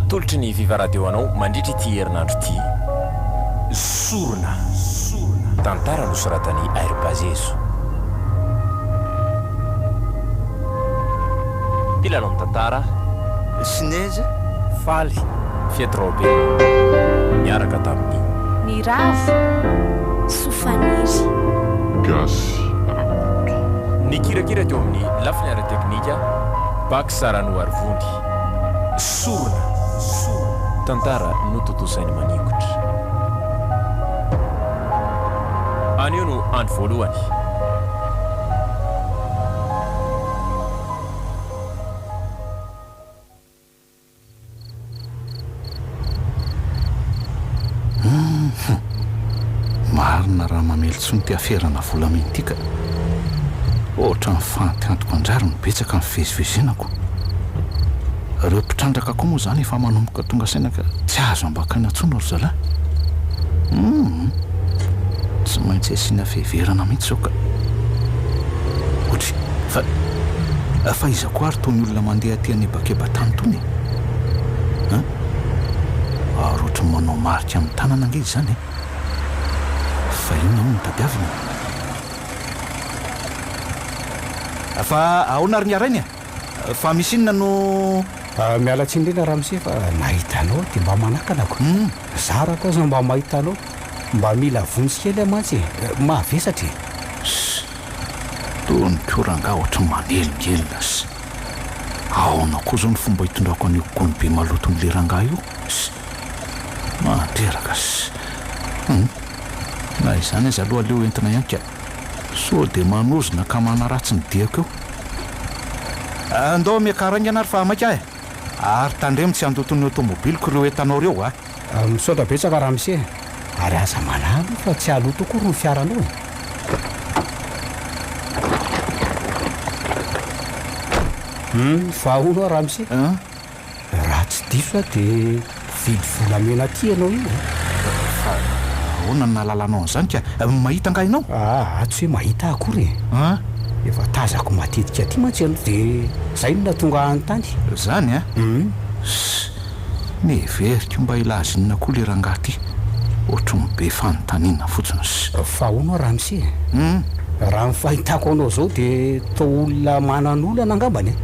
Atolotry ny Viva Radio anao mandritra ity herinandro ity. Sorona. Tantara nosoratan'i Airbazezo. Mpilalao ny tantara. Sinezy, Faly. Fiety Raobelina. Niaraka tamin'i. Niravo, Sofaniry. Gasy Rakoto. Nikirakira teo amin'ny lafiny ara-teknika, Bax Ranoarivony. Sorona. Tantara notontosain'i Maningotra. Anio no andro voalohany. Hum! Marina raha mamely intsony ity aferana volamena ity ka. Ohatran'ny fahantiantoko an-drariny betsaka ny fivezivezenako. Ireo mpitrandraka koa moa izany efa manomboka tonga saina ka tsy azo ambakaina intsony ry zalahy. Hum! Tsy maintsy asiana fiheverana mihitsy izao ka. Ohatry, fa, fa iza koa ary itony olona mandeha aty an'hebakeba-tany itony e? An? Ary ohatry ny manao marika amin'ny tanana ange izy izany e! Fa inona hono no tadiaviny e? Fa ahoana ry Ngarainy e? Fa misy inona no. Miala tsiny indrindra ramose fa nahita anao aho dia mba manakana ko. Zarako aza mba mahita anao. Mba mila vonjy kely aho mantsy e. Mavesatra e. Ss. Tony koa rangahy ohatry ny manelingelina. Ss. Aona koa zao ny fomba hitondrako an'io gony be maloton'le rangahy io? Ss. Mandreraka. Ss. Hum. Na izany aza aloha aleo entina ihany ka. Sao dia manozona ka manaratsy ny diako eo. Andao miakara haingana ary fa maika aho e! Ary tandremo tsy handoto ny aotomobiliko ireo entanao ireo a! Misaotra betsaka ramose e! Ary aza manahy aloha fa tsy haloto akory ny fiaranao e! Hum, fa ahoana hoa ramose? Raha tsy diso aho dia mpividy volamena aty ianao io e! Fa ahoana no nahalalanao an'izany ka? Mahita angaha ianao? Aa, tsy hoe mahita aho akory e! Efa tazako matetika aty mantsy ianao dia izay no nahatonga ahy hanontany. Izany an? Ss, neveriko mba hilaza inona koa ilay rangahy ity. Ohatry ny be fanontaniana fotsiny. Ss. Fa ahoana hoa ramose e? Raha ny fahitako anao izao dia toa olona manan'olana angambany e?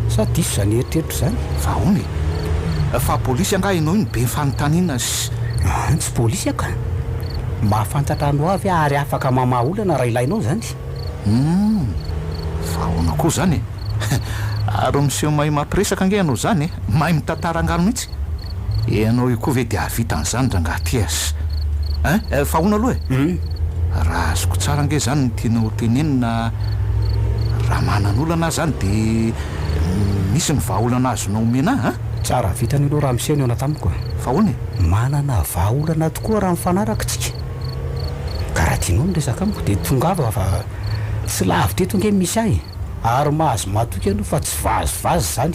Sa diso izany eritreritro izany? Fa ahoana e? Fa polisy angaha ianao io no be fanontaniana sy. An, tsy polisy aho ka. Mahafantatra anao avy aho ary afaka mamaha olana raha ilainao izany. Humm, fa ahoana koa izany e? Ary miseho mahay mampiresaka ange ianao izany e! Mahay mitantara angano mihitsy. Ianao io koa ve dia hahavita an'izany rangahy ty as. Hein? Fa ahoana aloha e? Raha azoko tsara ange izany ny tianao ho tenenina, raha manan'olana aho izany dia misy ny vahaolana azonao omena ahy an? Tsara vitany aloha ramose nihaona tamiko e. Fa ahoana e? Manana vahaolana tokoa raha mifanaraka tsika. Ka raha tianao ny resaka amiko dia tongava fa tsy lavitra eto ange ny misy ahy e. Ary mahazo matoky ianao fa tsy vazivazy izany.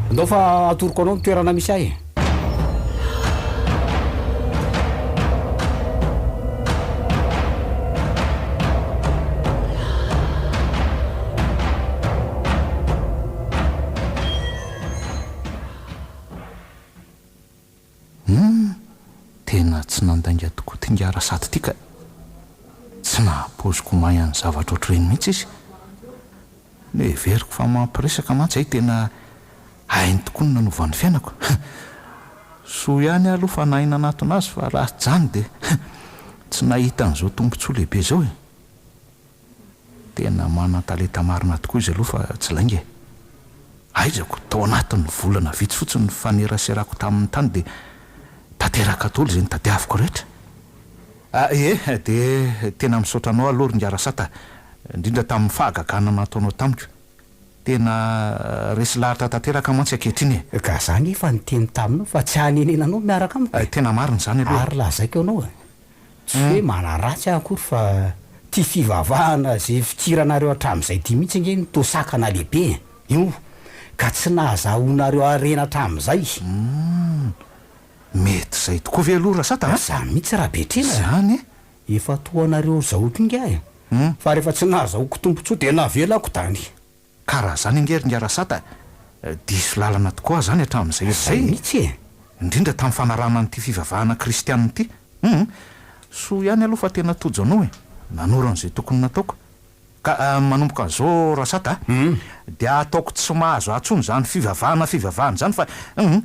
Andao fa atoroko anao ny toerana misy ahy e. Humm! Tena tsy nandainga tokoa ty ingahy Rasady ty ka! Tsy nahapaoziko mahay an'ny zavatra ohatr'ireny mihitsy izy. Noheveriko fa mampiresaka mantsy hay tena hainy tokoa ny nanova ny fiainako. Soa ihany aho aloha fa nahay nanatona azy fa raha tsy izany dia tsy nahita an'izao tombontsoa lehibe izao e! Tena manan-talenta marina tokoa izy aloha fa tsy lainga e! Aizako, tao anatin'ny volana vitsy fotsiny nifaneraserako taminy tany dia tanteraka daholo izay notadiaviko rehetra. Ie, dia tena misaotra anao aloha ry Ingahy Rasata, indrindra tamin'ny fahagagana nataonao tamiko. Tena resy lahatra tanteraka mantsy ankehitriny e! Ka za anefa niteny taminao fa tsy hanenenanao miaraka amiko e! Tena marina izany aloha e! Ary lazaiko anao e! Tsy hoe manaratsy aho akory fa ty fivavahana ze fikiranareo hatramin'izay ty mihitsy ange no toa sakana lehibe e! Io ka tsy nahazahoanareo harena hatramin'izay. Humm! Mety izay tokoa ve aloha Rasata a? Zany mihitsy Rabetrena a! Zany e! Efa toa anareo zahoako ingahy e! Fa rehefa tsy nahazahoako tombotsoa dia navelako tany. Ka raha zany ange ry Ngarasata, diso lalana tokoa aho zany hatramin'izay ela izay e! Zay mihitsy e! Indrindra tamin'ny fanarahana an'ity fivavahana kristianina ity. Hum. Soa ihany aloha fa tena tojo anao e. Nanoro an'izay tokony nataoko. Ka manomboka an'izao Rasata a, dia ataoko tsy mahazo ahy intsony izany fivavahana fivavahana izany fa hum,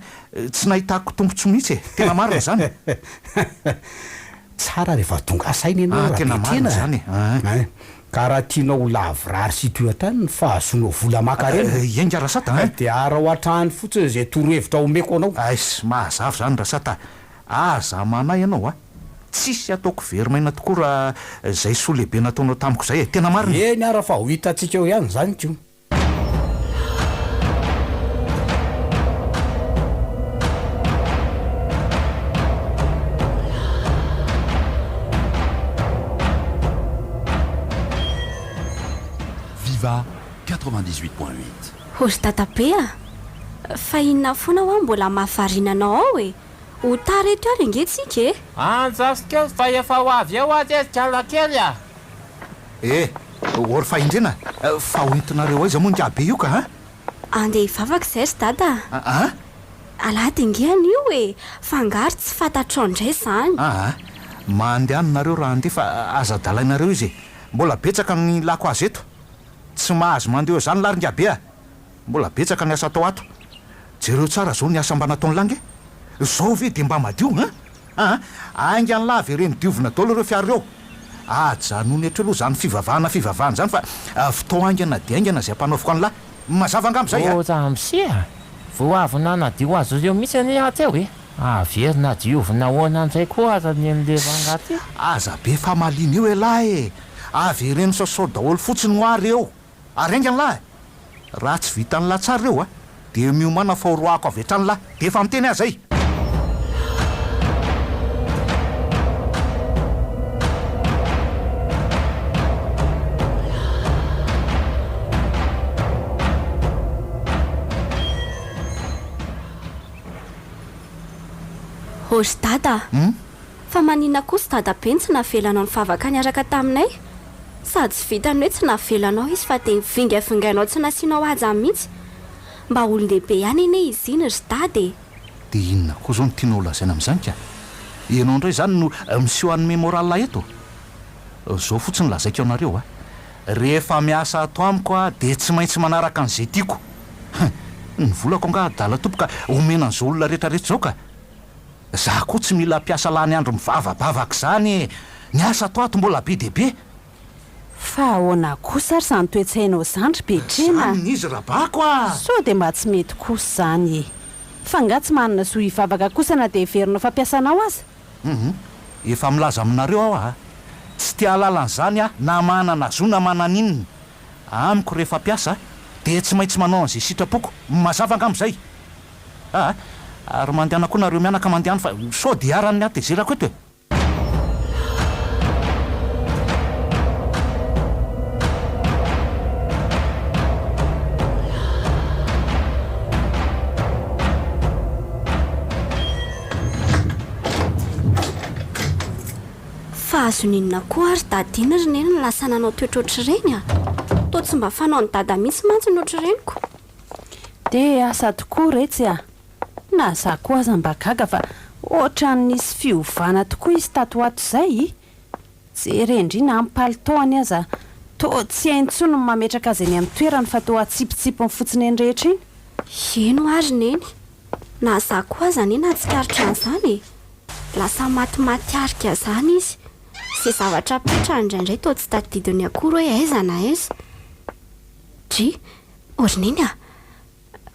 tsy nahitako tombontsoa mihitsy e. Tena marina izany. Tsara rehefa tonga saina ianao Ah, tena marina Rabetiana izany e. a. Ein. Ka raha tianao ho lavorary sy hitohy hatrany ny fahazoanao vola aman-karena. Enga Rasata a. Dia araho hatrany fotsiny izay torohevitra omeko anao. Aiss, mazava izany Rasata a. Aza manahy ianao a. Tsisy ataoko very maina tokoa raha izay soa lehibe nataonao tamiko izay e. Tena marina e. Eny ara fa ho hitantsika eo ihany izany ko. Viva 98.8. Ô ry dadabe a! Fa inona foana hoa mbola mahavariana anao ao e? Ho tara eto ary ange tsika e! Andraso kely fa efa ho avy eo aho ry kalakely a! Eh! Ô ry fahendrena, fa ho entinareo aiza moa ingahy be io ka a? Andeha hivavaka izay ry dada a! A! Alahady ange anio e! Fa angaha ary tsy fantatrao indray izany? Aa! Mandehana nareo raha handeha fa aza adalainareo izy e! Mbola betsaka ny ilako azy eto! Tsy mahazo mandeha eo izany lahy ry ingahy be a! Mbola betsaka ny asa atao ato. Jereo tsara zao ny asa mba nataon'lah nge. Zao ve dia mba madio hein? Aa aingan'lah avereno diovina daholo ireo fiara ireo. Ajanony hatreo aloha zany fivavahana fivavahana zany fa vitao haingana dia haingana izay ampanaoviko an'lah. Mazava angamba izay a! Ô ramose a! Vao avy nanadio azy ireo mihitsy anie aho teo e! Averina diovina ahoana indray koa aza ny an'ilay rangahy ty? Aza be famaliana eo elah e! Avereno sasao daholo fotsiny hoa reo! Ary haingana lahy e! Raha tsy vitan'ny lahy tsara ireo a! Dia miomàna fa ho roahako avy hatrany lahy! Dia efa miteny aho izay! Ô ry dada a! Fa maninona kosa dadabe no tsy navelanao nivavaka niaraka taminay? Sady tsy vitan'ny hoe tsy navelanao izy fa dia nivingavingainao tsy nasianao haja mihitsy. Mba olon-dehibe ihany anie izy iny ry dada e! Dia inona koa izao no tianao holazaina amin'izany ka? Ianao indray izany no miseho hanome morale eto? Izao fotsiny lazaiko anareo a! Rehefa miasa ato amiko aho dia tsy maintsy manaraka an'izay tiako. Hein! Ny volako angaha adala tompo ka omena an'izao olona rehetra rehetra izao ka! Za koa tsy mila mpiasa lany andro mivavabavaka izany e! Ny asa ato ato mbola be dia be! Fa ahoana kosa ary izany toe-tsainao izany ry Betrena a! Izany izy Rabako a! Sao dia mba tsy mety kosa izany e! Fa nga tsy manana zo hivavaka kosa na dia heverinao fa mpiasanao aza? Hum! Efa milaza aminareo aho a! Tsy te hahalala an'izany aho na manana zo na manan'inona! Amiko rehefa mpiasa dia tsy maintsy manao an'izay sitrapoko! Mazava angamba izay? Aa! Ary mandehana koa nareo mianaka mandehana fa sao dia iharan'ny hatezerako eto e! Fa azon'inona koa ary dada iny ry neny no lasa nanao toetra ohatr'ireny a! Toa tsy mba fanaon'i dada mihitsy mantsy ny ohatr'ireny ko! Dia asa tokoa retsy a! Na za koa aza mba gaga fa ohatran'ny nisy fiovana tokoa izy tato ho ato izay. Jeren-dry na ny palitaoany aza toa tsy hainy intsony ny mametraka azy eny amin'ny toerany fa toa atsipitsipiny fotsiny eny rehetra eny. Eny hoa ry Neny, na za koa aza anie nahatsikaritra an'izany e! Lasa matimaty arika izany izy, izay zavatra apetrany indraindray toa tsy tadidiny akory hoe aiza na aiza. Dry, ô ry Neny a!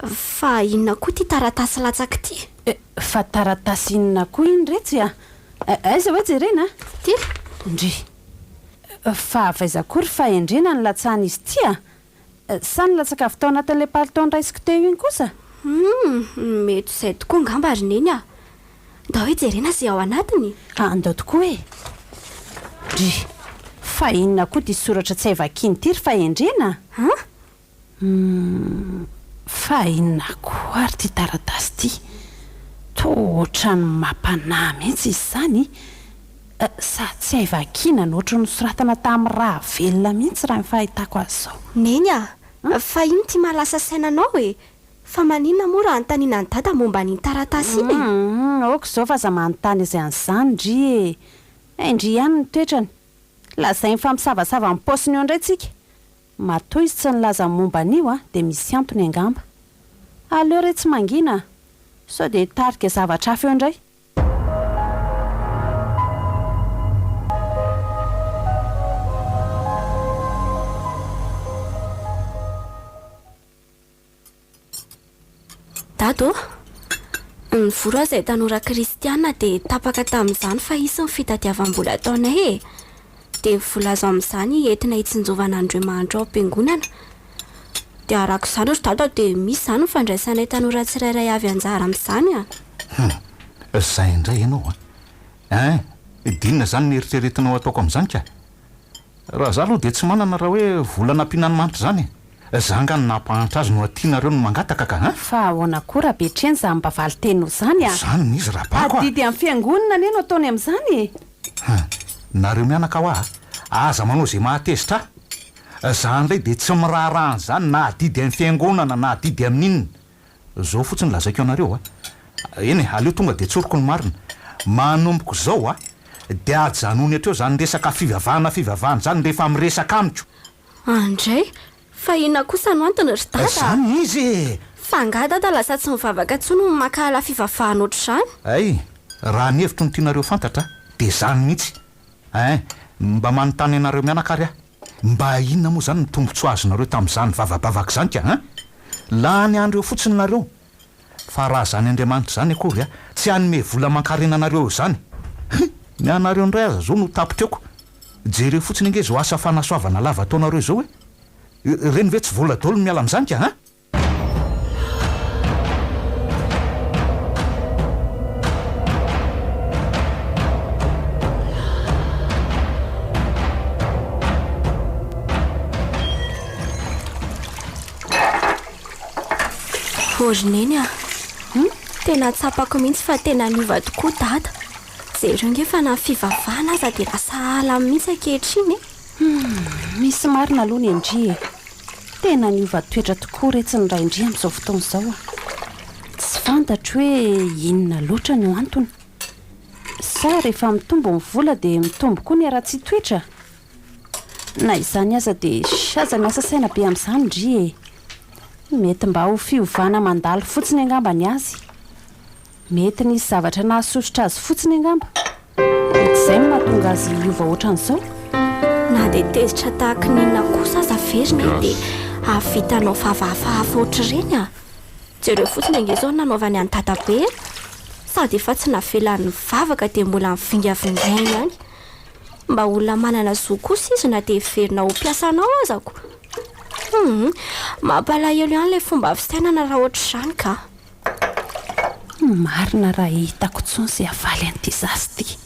Fa inona koa ity taratasy latsaka ity? Eh, fa taratasy inona koa iny retsy a? Aiza hoe jerena a? Ity? Ndry. Fa avy aiza koa ry fahendrena no latsahan'izy ity a? Sa nilatsaka avy tao anatin'ilay palitao noraisiko teo iny kosa? Humm, mety izay tokoa angamba ry Neny a! Ndao hijerena izay ao anatiny. Andao tokoa e! Ndry! Fa inona koa ity soratra tsy hay vakiana ity ry fahendrena a? An? Humm, fa inona koa ary ity taratasy ity? Toa ohatran'ny mampanahy mihitsy izy izany e! Sady tsy hay vakiana no ohatran'ny nosoratana tamin'ny rà velona mihitsy raha ny fahitako azy izao. Neny a! Fa inona ity mahalasa saina anao e? Fa maninona moa raha anontaniana an'i Dada momba an'iny taratasy iny e? Humm, ok izao fa aza manontany azy an'izany ndry e! Hain-dry ihany ny toetrany. Lazainy fa misavasava ny paosiny eo indray tsika. Matoa izy tsy nilaza ny momba an'io a, dia misy antony angamba. Aleo re tsy mangina a! Sao dia hitarika zavatra hafa eo indray. Dada ô! Nivory aho izay tanora kristiana dia tapaka tamin'izany fa hisy ny fitadiavam-bola ataonay e! Dia ny vola azo amin'izany entina hitsinjovana an'ireo mahantra ao am-piangonana. Dia araka izany ry dada dia misy izany ny fandraisanay tanora tsirairay avy anjara amin'izany a! Hum! Izay indray ianao a! Ein! Dia inona izany no eritreretinao hataoko amin'izany ka? Raha za aloha dia tsy manana raha hoe vola nampiana ny mahantra izany e! Za nga no nampahantra azy no aty nareo no mangataka ka an! Fa ahoana koa Rabetreny izany mba valin-teninao izany a! Izany no izy Rabako a! Adidy amin'ny fiangonana anie no ataony amin'izany e! Hum! Nareo mianaka hoa a! Aza manao izay mahatezitra ahy! Za indray dia tsy miraharaha an'izany na adidy amin'ny fiangonana na adidy amin'inona! Zao fotsiny lazaiko anareo a! Eny e, aleo tonga dia tsoriko ny marina. Manomboka izao a, dia ajanony hatreo izany resaka fivavahana fivavahana izany rehefa miresaka amiko. Andray, fa inona kosa no antony ry dada a? Izany izy e! Fa angaha dada lasa tsy mivavaka intsony no mankahala fivavahana ohatr'izany? Hay, raha ny hevitro no tianareo fantatra dia izany mihitsy. Ein, mba manontany anareo mianaka ary aho. Mba inona moa izany ny tombotsoa azonareo tamin'izany vavabavaka izany ka an? Lany andro eo fotsiny nareo. Fa raha izany Andriamanitra izany akory a, tsy hanome vola aman-karena anareo eo izany. Hi! Ny anareo indray aza izao no tapitra eoko. Jereo fotsiny ange izao asa fanasoavana lava ataonareo izao e! Ireny ve tsy vola daholo no miala amin'izany ka an? Ô ry Neny a! Tena tsapako mihitsy fa tena niova tokoa Dada. Jereo ange fa na ny fivavahana aza dia lasa halany mihitsy ankehitriny e! Humm, misy marina aloha ny an-dry e! Tena niova toetra tokoa retsy ny rain-dry amin'izao fotoana izao a! Tsy fantatro hoe inona loatra no antony. Sa rehefa mitombo ny vola dia mitombo koa ny haratsian-toetra? Na izany aza dia aza miasa saina be amin'izany ndry e! Mety mba ho fiovana mandalo fotsiny angamba ny azy. Mety nisy zavatra nahasosotra azy fotsiny angamba. Mety izay no mahatonga azy hiova ohatran'izao. Na dia tezitra tahaky ny inona kosa aza ve ry Neny dia hahavita hanao vava hafahafa ohatr'ireny a! Jereo fotsiny ange izao ny nanaovany an'i Dadabe e! Sady efa tsy navelany nivavaka dia mbola nivingavingainy ihany. Mba olona manana zo kosa izy na dia heverina ho mpiasanao aza ko! Humm! Mampalahelo ihany ilay fomba fisainana raha ohatr'izany ka! Marina raha hitako intsony izay havaly an'ity zaza ity.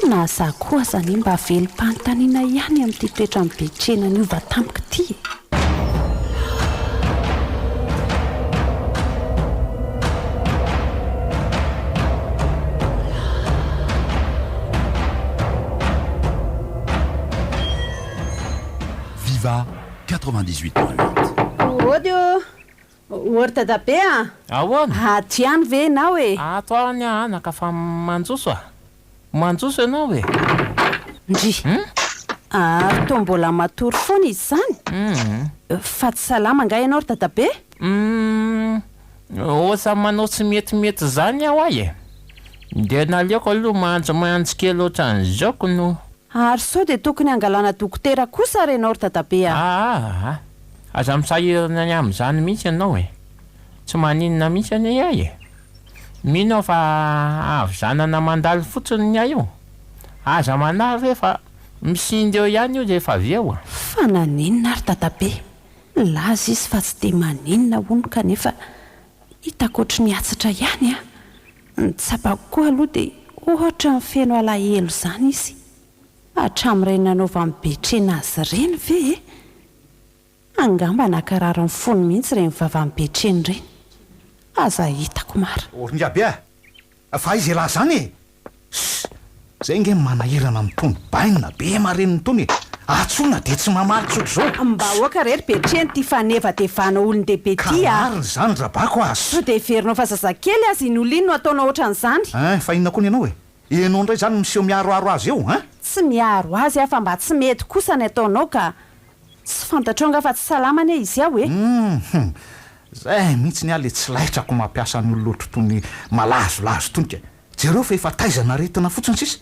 Na za koa aza anie mba velom-panontaniana ihany amin'ity toetran'i Betrena niova tampoka ity e. Viva 98.8. Ody ô! Ô ry dadabe a! Ahoana? Ato ihany ve ianao e? Ato ihany aho anaka fa manjoso a! Manjoso ianao e! Ndry! Ary toa mbola matory foana izy izany? Fa tsy salama angaha ianao ry dadabe? Humm! Ohatran'ny manao tsy metimety izany aho ay e! Dia naleoko aloha manjomanjo kely ohatran'izao ko no. Ary sao dia tokony hangalana dokotera kosa ary ianao ry dadabe a! Aa! Aza misahirana ny amin'izany mihitsy ianao e! Tsy maninona mihitsy anie ahy e! Mino aho fa havizanana mandalo fotsiny ny ahy io. Aza manahy re fa misinda eo ihany io rehefa avy eo a! Fa naninona ary dadabe? Nilaza izy fa tsy dia maninona hono kanefa hitako ohatry ny hatsatra ihany a! Ny tsapako koa aloha dia ohatran'ny feno alahelo izany izy. Hatramin'ireny nanaovan'i Betrena azy ireny ve e? Angamba nankarary ny fony mihitsy ireny vavan'i Betrena ireny. Aza hitako mara. O ry Ngabe a! Fa aiza elah zany e? Ssss! Zay nge manahirana an'itony bainina be marenina itony e! Antsoina dia tsy mamaly tsotr'izao. Mba aoka re ry Betreny ity fanevatevana olon-dehibe Ka ity a! marina izany Rabako a! Sao dia heverinao fa zazakely aza iny olona iny no ataonao ohatran'izany? Hein, fa inona koa ny anao e? Ianao indray izany miseho miaroaro azy eo, hein? Tsy miaro azy aho fa mba tsy mety kosa ny ataonao ka! Tsy fantatrao angaha fa tsy salama anie izy ao e? Hum, zay mihitsy ny ahy le tsy laitrako mampiasa ny olona ohatr'itony malazolazo itony ka! Jereo fa efa taizan'aretina fotsiny sisa!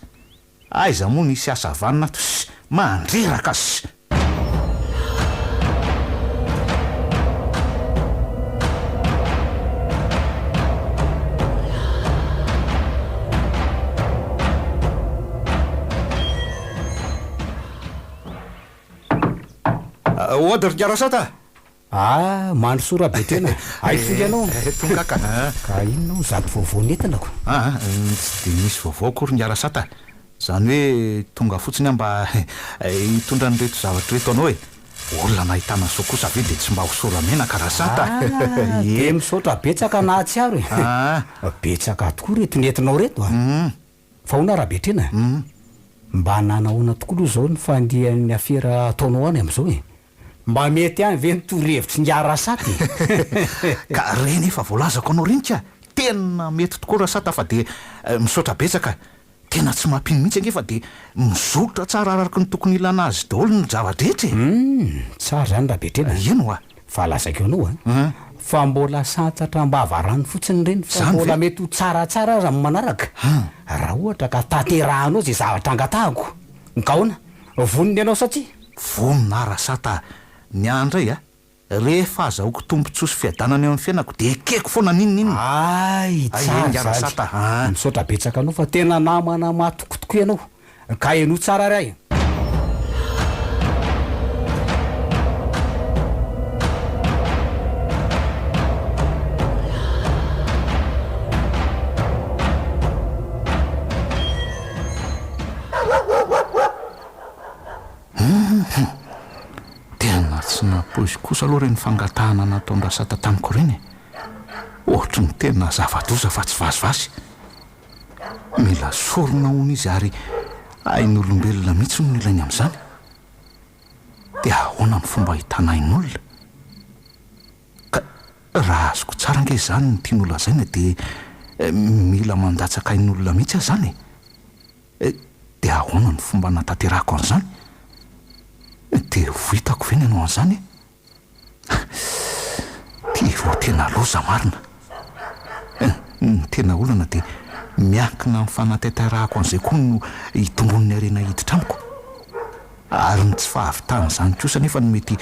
Aiza moa nisy asa vanona ato ss mandreraka ss. Ody ry Rasata a! Ah, mandrosoa Rabetena, aiza ianao? Tonga ka. Ka inona moa izato vaovao nentina ko? Ah, tsy dia misy vaovao akory ny Rasata a! Izany hoe tonga fotsiny aho mba hitondra an'ireto zavatra ireto anao e! Olona nahitana soa kosa ve dia tsy mba hosora-menaka Rasata a! Ah, dia misaotra betsaka nahatsiaro e! Betsaka tokoa ireto nentinao ireto a! Fa ahoana Rabetrena? Mba nanahoana tokoa aloha izao ny fandihan'ny afera ataonao any amin'izao e? Mba mety ihany ve ny torohevitry ny Arasat e? Ka reny efa voalazako anao reny ka! Tena mety tokoa Rasata fa dia misaotra betsaka! Tena tsy mampino mihitsy ange fa dia mizotra tsara araka ny tokony ilana azy daholo ny zava-drehetra e! Humm! Tsara izany Rabetrena e! Eny hoa! Fa lazaiko anao an! Fa mbola santatra am-bava rano fotsiny ireny fa mbola mety ho tsaratsara aza amin'ny manaraka raha ohatra ka tanterahanao izay zavatra angatahako. Ka ahoana? Vonona ianao sa tsia? Vonona aho Rasata a! Ny ahy indray a! Rehefa azahoako tombontsoa sy fiadanana eo amin'ny fiainako dia ekeko foana n'inon'inona. Hay, tsara izany. Misaotra betsaka anao fa tena namana mahatoky tokoa ianao. Ka henoy tsara ary ahy. Hum Tena tsy nampoiziko kosa aloha ireny fangatahana nataon-dRasata tamiko ireny e! Ohatry ny tena zava-doza fa tsy vazivazy. Mila sorona hono izy ary ain'olombelona mihitsy no ilainy amin'izany. Dia ahoana ny fomba ahitana ain'olona? Ka raha azoko tsara ange izany ny tiany holazaina dia mila mandatsaka ain'olona mihitsy aho izany e! Dia ahoana ny fomba hanatanterahako an'izany? Dia ho vitako ve ny hanao an'izany e? Ty vao tena loza marina. Ny tena olana dia miankina amin'ny fanatanterahako an'izay koa no hitomboan'ny harena hiditra amiko. Ary ny tsy fahavitan'izany kosa anefa no mety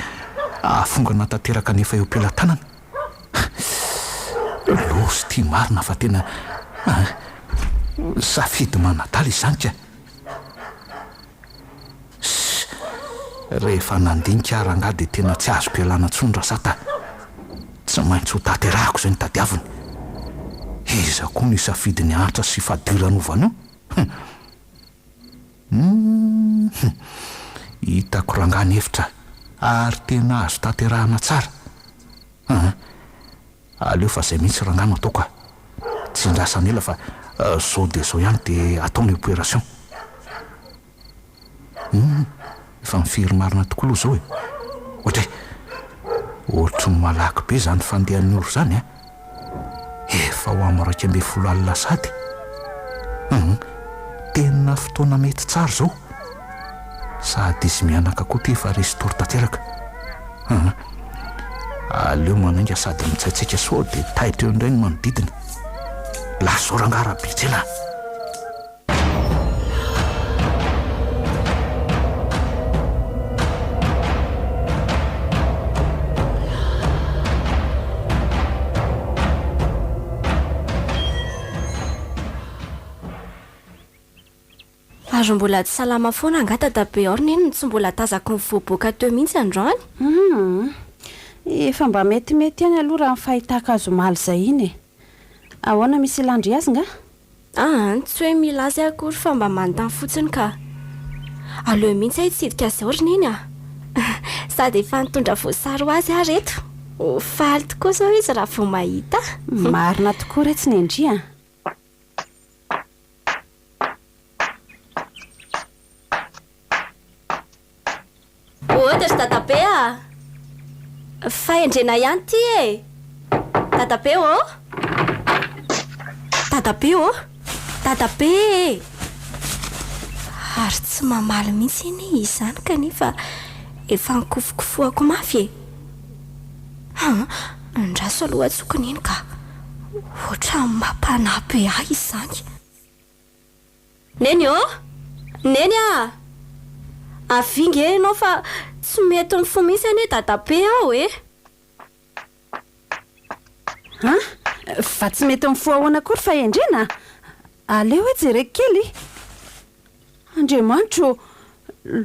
hahafongana tanteraka ny efa eo am-pelatanana. Loza ity marina fa tena safidy manadala izany ka. Ssss! Rehefa nandinika aho rangahy dia tena tsy azoko ialana intsony Rasata a! Tsy maintsy ho tanterahako izay notadiaviny. Iza koa no hisafidy ny antra sy fadiranovana io? Hum! Hum! Hitako rangahy ny hevitra ary tena azo tanterahana tsara. Hum! Aleo fa zay mihitsy rangahy no ataoko a! Tsy andrasana ela fa zao dia zao ihany dia atao ny opération. Humm! Efa mifery marina tokoa aloha zao e! Ohatry e! Ohatry ny malaky be izany fandehan'ny ora izany a! Efa ho amin'ny 11 alina sahady. Humm! Tena fotoana mety tsara izao. Sady izy mianaka koa ity efa resy tory tanteraka. Humm! Aleo manainga sady mitsaitsaika sao dia taitra eo indray ny manodidina. Lazao rangahy Rabetsena a! Ary mbola tsy salama foana angaha dadabe ao ry neny no tsy mbola tazako nivoaboaka teo mihitsy androany? Humm. Efa mba metimety ihany aloha raha ny fahitako azy omaly izay iny e. Ahoana misy ilan-dry azy nga? Aa, tsy hoe mila azy aho akory fa mba manontany fotsiny ka. Aleo mihitsy aho hitsidika azy ao ry neny a! Sady efa nitondra voasary ho azy aho reto. Ho faly tokoa izao izy raha vao mahita ahy. Marina tokoa retsy Nendry a! Ohatra ry dadabe a! Fahendrena ihany ity e! Dadabe ô! Dadabe ô! Dadabe e! Ary tsy mamaly mihitsy anie izy izany kanefa efa nikofokofohako mafy e! An! Andraso aloha antsoiko Neny ka! Ohatran'ny mampanahy be ahy izany. Neny ô! Neny a! Avia nge ianao fa tsy mety mifoha mihitsy anie dadabe aho e! An! Fa tsy mety mifoha ahoana akory fahendrena a! Aleo hoe jereko kely. Andriamanitra ô!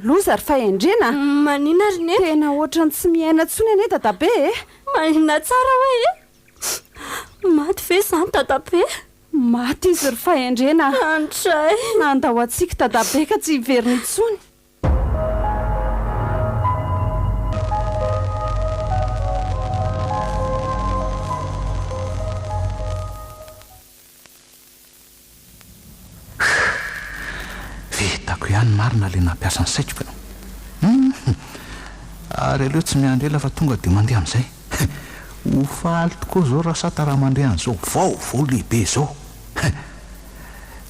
Loza ry fahendrena a! Maninona ry Neny? Tena ohatran'ny tsy miaina intsony anie dadabe e! Maninona tsara hoe e? Maty ve izany dadabe? Maty izy ry fahendrena a! Andray! Nandao antsika dadabe ka tsy hiverina intsony. Vitako ihany marina ilay nampiasa ny saiko ka. Hum! Ary aleo tsy miandry ela fa tonga dia mandeha amin'izay. Ho faly tokoa izao Rasata raha mandre an'izao vaovao lehibe izao.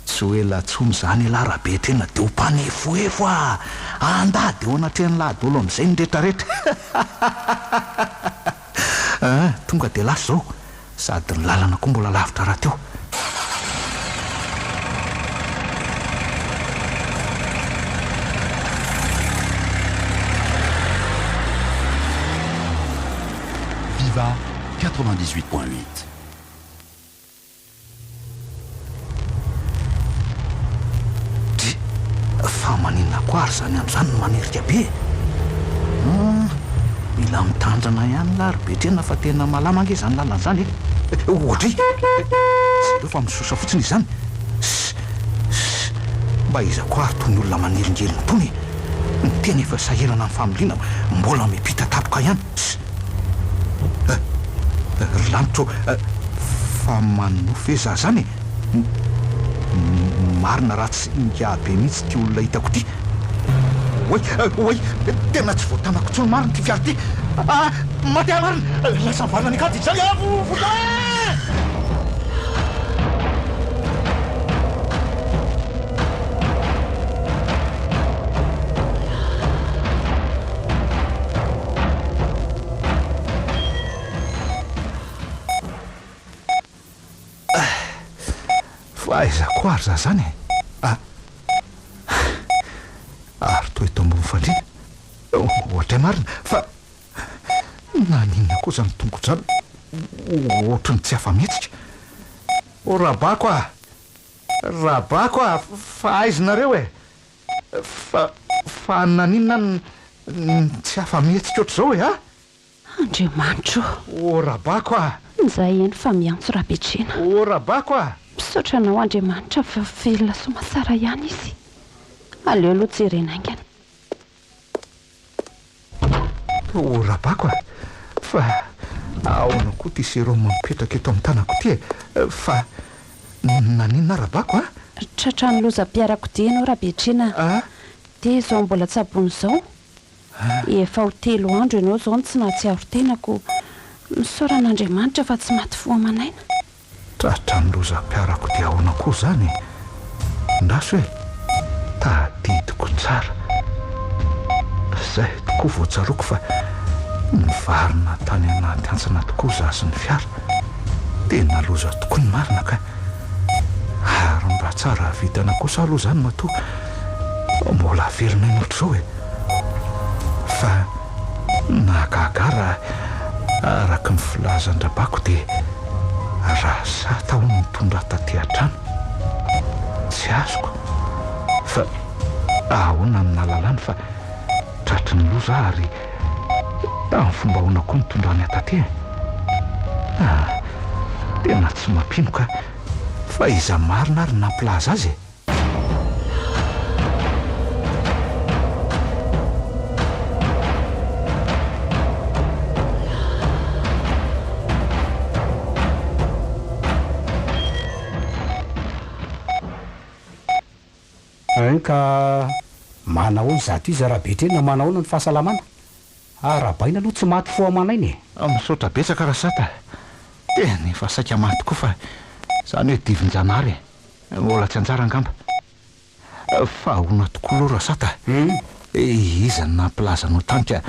Tsy ho ela intsony izany ialahy Rabetrena dia ho mpanefoefo ah! Handady eo anatrehan'ilahy daholo amin'izay ny retraretra. Aa, tonga dia lasa izao, sady ny lalana koa mbola lavitra rahateo. Viva 98.8. Dry, fa maninona koa ary izany andro izany no manerika be e? Hum, mila mitandrina ihany lahy ry Betrena fa tena malama ange izany lalana izany e! Oadry! Jereo fa misosa fotsiny izy izany! Ss, ss, mba iza koa ary itony olona manelingelina itony e? Ny tena efa sahirana amin'ny familiana mbola miampita tapoka ihany! Ss. Eh! Ry lanitra ô! Fa manonofy ve za zany e? Marina raha tsy ingahy be mihitsy ity olona hitako ity. Oay! Oay! Tena tsy voatanako intsony marina ity fiara ity! Ah! Maty aho marina! Lasa mivarina any an-kady izany aho! Vonjeo e! Fa aiza koa ary za zany e? Ah! Ary toa eto ambony fandriana? Ohatray marina fa naninona koa zany tongotra zany ohatry ny tsy afa-mihetsika? O Rabako ah! Rabako ah! Fa aiza nareo e? Fa fa naninona aho no tsy afa-mihetsika ohatr'izao e a? Andriamanitra ô! Ô Rabako a! Izay eny fa miantso Rabetrena. Ô Rabako a! Misaotra anao Andriamanitra fa velona soamatsara ihany izy. Aleo aloha jerena haingana. Ô Rabako a! Fa ahoana koa ity sérum mipetraka eto amin'ny tanako ity e? Fa naninona Rabako a? Tratran'ny lozam-piarakodia ianao Rabetrena a! Dia izao mbola tsaboina izao? Efa ho telo andro ianao izao no tsy nahatsiaro tena koa misaora an'Andriamanitra fa tsy maty fo aman'aina. Tratran'ny lozam-piarakodia ahoana koa izany e? Ndraso e! Tadidiko tsara. Izay tokoa vao tsaroako fa nivarina tany anaty hantsana tokoa izaho sy ny fiara. Tena loza tokoa ny marina ka! Ary mba tsara vintana kosa aloha izany matoa mbola velona aina ohatr'izao e! Fa nahagaga ahy raha araka ny filazan-dRabako dia Rasata hono nitondra ahy taty an-trano. Tsy azoko fa ahoana no nahalalany fa tratry ny loza aho ary tamin'ny fomba ahoana koa nitondrany ahy taty e? Ah, tena tsy mampino ka! Fa iza marina ary no nampilaza azy e? Ein ka manahoana izato iza Rabetrena, manahoana ny fahasalamana? Arahabaina aloha tsy maty fo aman'aina e! Misaotra betsaka Rasata a! Tena efa saika maty koa fa izany hoe divin-janahary e! Mbola tsy anjara angamba. Fa ahoana tokoa aloha Rasata a? Iza no nampilaza anao tany ka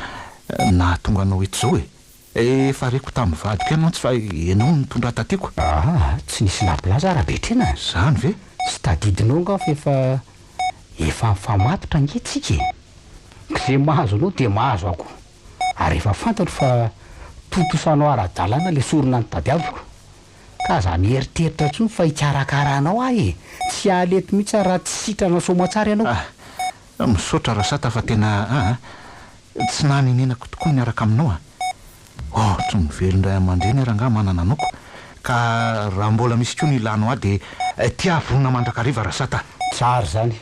nahatonga anao eto izao e? Efa reko tamin'ny vadiko ihany mantsy fa ianao no nitondra ahy taty ko. Aa, tsy nisy nampilaza aho Rabetrena a! Izany ve? Tsy tadidinao angaha fa efa efa mifamatotra ange tsika e! Ka izay mahazo anao dia mahazo ahy koa. Ary efa fantatro fa tontosanao ara-dalàna ilay sorona notadiaviko. Ka aza mieritreritra intsony fa hikarakara anao aho e! Tsy hiala eto mihitsy aho raha tsy sitrana soamatsara ianao. Ah, misaotra Rasata fa tena aa, tsy nanenenako tokoa ny miaraka aminao a! Ohatry ny velon-dray aman-dreny aho rangahy manana anao ko! Ka raha mbola misy koa ny ilanao ahy dia tia vonona mandrakariva Rasata a! Tsara izany.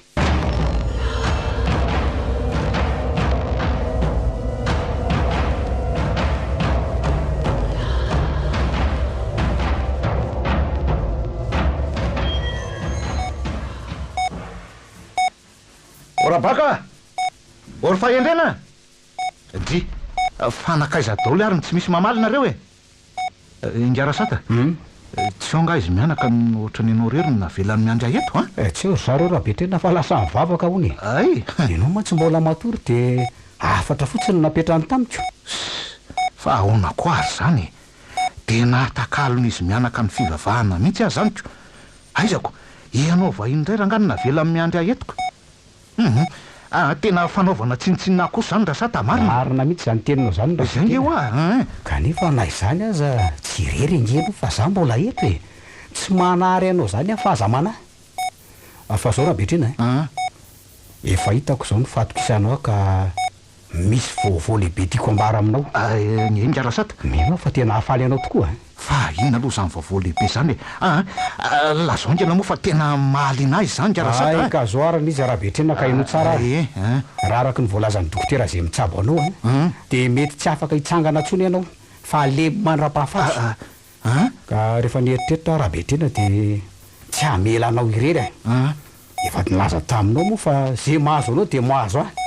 Ô Rabaka a! Ô ry fahendrena a! Dry, fa nankaiza daholo ary no tsy misy mamaly nareo e? Ingahy Rasata, tsy ao angaha izy mianaka no ohatran'ny ianao irery no navelany miandry ahy eto an? Tsy eo ry zareo Rabetrena fa lasa nivavaka hono e! Hay! Ianao mantsy mbola matory dia hafatra fotsiny no napetrany tamiko. Ss, fa ahoana koa ary izany e? Dia nahatakalon'izy mianaka ny fivavahana mihitsy aho izany ko! Aiza ko! Ianao vahiny indray rangaha no navelany miandry ahy eto ko! Hum ah tena fanaovana tsinontsinona ahy kosa izany Rasata a, marina? Marina mihitsy izany teninao izany Izay nge Rasatena. hoa ein. Kanefa na izany aza tsy irery ange aloha fa za mbola eto e! Tsy manary anao izany aho fa aza manahy. Fa zao Rabetrina An. Efa hitako izao ny fahatokisanao ahy ka Misy vaovao lehibe tiako ambara aminao. Ny ingahy Rasata? Mino aho fa tena hahafaly anao tokoa a! Fa inona aloha izany vaovao lehibe izany e? Aa! Lazao haingana moa fa tena mahaliana ahy izany ingahy Rasata a! Hay ka zao ary ny izy Rabetrena ka henoy tsara ary. Ee a! Raha araka ny voalazan'ny dokotera izay mitsabo anao a, dia mety tsy afaka hitsangana intsony ianao fa halemy mandra-pahafaty. Aa! Ka rehefa nieritreritra aho Rabetrena dia tsy hamela anao irery aho. Aa! Efa nilaza taminao moa fa izay mahazo anao dia mahazo ahy.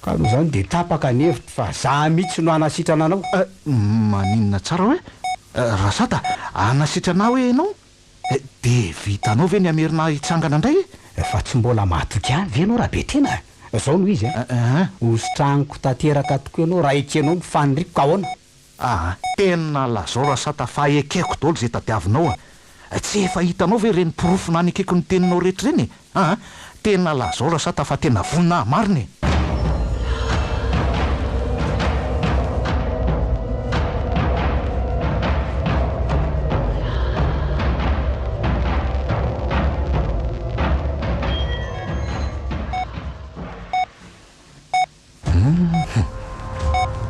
Ka aloha izany dia tapaka ny hevitro fa za mihitsy no hanasitrana anao. Eh, maninona tsara hoe Rasata, hanasitrana ahy hoe ianao? Dia vitanao ve ny hamerina ahy hitsangana indray e? Fa tsy mbola mahatoky ahy ve ianao Rabetena? Izao no izy a, hositraniko tanteraka tokoa ianao raha ekenao ny faniriako ka ahoana? Aa tena lazao Rasata fa ekeko daholo izay tadiavinao a! Tsy efa hitanao ve ireny porofo nanekeko ny teninao rehetra ireny e? Aa tena lazao Rasata fa tena vonona aho marina e! Humm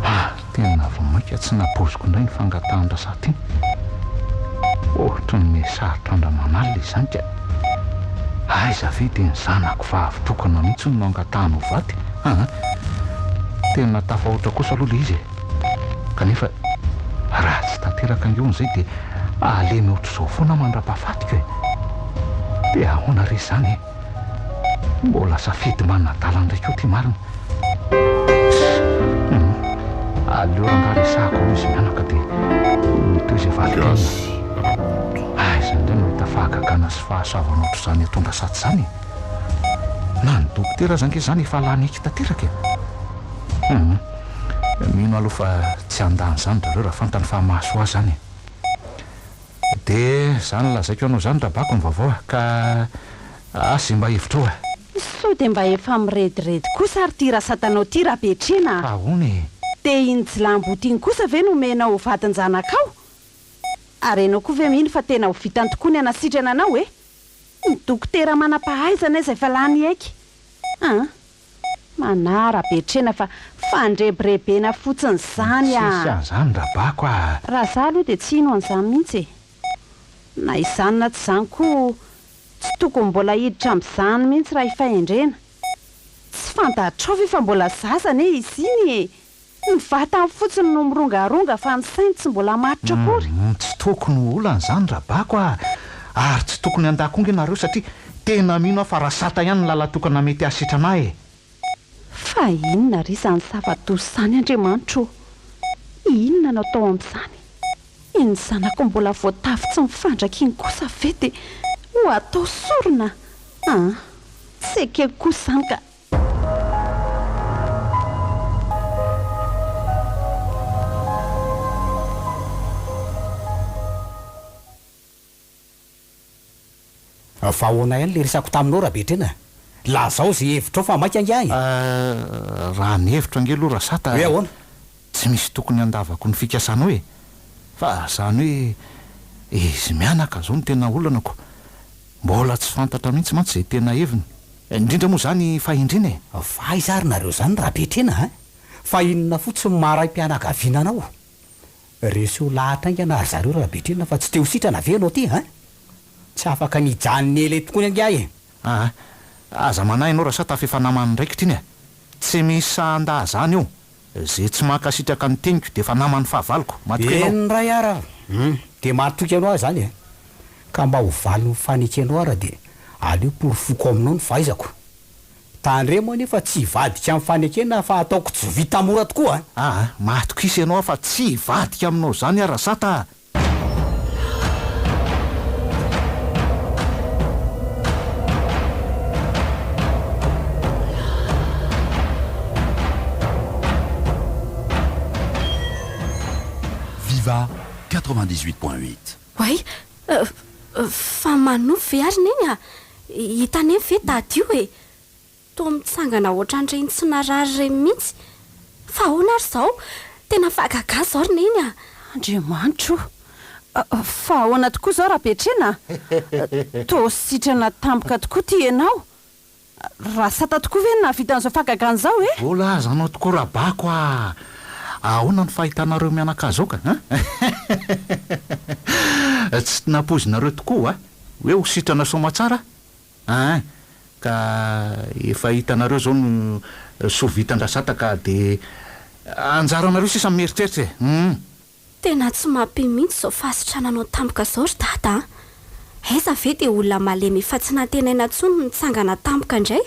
ary tena vao mainka tsy nampoiziko indray ny fangatahan-dRasata iny. Ohatry ny miha sarotra andraman'alina izany ka. Aiza ve dia ny zanako vavy tokana mihitsy no angatahany ho vady aa. Tena tafahoatra kosa aloha ilay izy e. Kanefa raha tsy tanteraka ange hono izay dia halemy ohatr'izao foana mandra-pahafatiko e. Dia ahoana re izany e. Mbola safidy manadala ndray koa ty marina. Humm. Aleo rangaha resahako aloha izy mianaka dia ho hita eo izay valin-teniny. Gasy Rakoto. Aiza indray no hahita fahagagana sy fahasoavana ohatr'izany atondrasaty izany e? Na ny dokotera aza ange izany efa lany aiky tanteraka e! Humm. Mino aho aloha fa tsy handany izany zareo raha fantany fa mahasoa azy izany e! Dia izany lazaiko anao izany Rabako ny vaovao a! Ka asa izay mba hevitrao a! Sao dia mba efa mirediredy kosa ary ity rasatanao ity Rabetrena a! Fa ahoana e? Dia iny jilamboto iny kosa ve no omenao ho vadin-janakao? Ary ianao koa ve mino fa tena ho vitany tokoa ny hanasitrana anao e? Ny dokotera manam-pahaizana aza efa lany haiky an! Manahy Rabetrena fa fandrebirebena fotsiny izany a! Tsisy an'izany Rabako a! Raha za aloha dia tsy hino an'izany mihitsy e! Na izany na tsy izany koa tsy tokony mbola hiditra amin'izany mihitsy raha i Fahendrena. Tsy fantatrao ve fa mbola zaza anie izy iny e! Ny vatany fotsiny no mirongaronga fa ny sainy tsy mbola matotra akory. Humm tsy tokony ho olana izany Rabako a! Ary tsy tokony handà koa nge nareo satria tena mino aho fa Rasata ihany ny lalan-tokana mety hahasitrana ahy e! Fa. Fa inona re izany zava-doza izany Andriamanitra ô? Inona no atao amin'izany? Iny zanako mbola voatavo tsy mifandraka iny kosa ve dia ho atao sorona? An! Tsy ekeko kosa izany ka! Fa ahoana ihany le resako taminao Rabetrena a? Lazao ze hevitrao fa maika angaha e! Raha ny hevitro ange aloha Rasata Hoe ahoana? Tsy misy tokony handavako ny fikasanao e! Fa zany hoe izy mianaka zao no tena olana ko! Mbola tsy fantatra mihitsy mantsy izay tena heviny. Indrindra moa izany fahendrena e! Fa aiza ary nareo zany Rabetrena a? Fa inona fotsiny maha raim-pianakaviana anao? Reseo lahatra haingana ry zareo Rabetrena fa tsy te ho sitrana ve ianao ty a? Tsy afaka ny hijanona ela eto tokoa angaha e! Aa! Aza manahy ianao Rasata fa efa naman'ny raikitra iny e! Tsy misy sahy handà izany eo! Ze tsy mankasitraka ny teniko dia efa naman'ny fahavaloko. Matoky anao. Eny ray ara a! Hum! Dia matoky anao aho izany e! Ka mba ho valin'ny fanekenao ara dia aleo porofoko aminao ny fahaizako. Tandremo anie fa tsy hivadika amin'ny fanekena fa ataoko tsy vita mora tokoa a! Aa! Matokisa ianao aho fa tsy hivadika aminao izany aho Rasata a! Viva 98.8. Oay! Fa manofy ve ary Neny a? Hita Neny ve dada io e? Toa mitsangana ohatran'ireny tsy narary ireny mihitsy. Fa ahoana ary izao? Tena fahagagana izao ry Neny a! Andriamanitra o! Fa ahoana tokoa izao Rabetrena a? Toa sitrana tampoka tokoa ity ianao. Rasata tokoa ve no nahavita an'izao fahagagana izao e? Voalazanao tokoa Rabako a! Ahoana ny fahitanareo mianakavy izao ka? Tsy nampoizinareo tokoa hoe ho sitrana soamatsara? Ein! Ka efa hitanareo izao ny soa vitan-dRasata ka dia anjaranareo sisa ny mieritreritra e! Hum! Tena tsy mampino mihitsy izao fahasitrananao tampoka izao ry dada a! Aiza ve dia olona malemy efa tsy nantenaina intsony no nitsangana tampoka indray?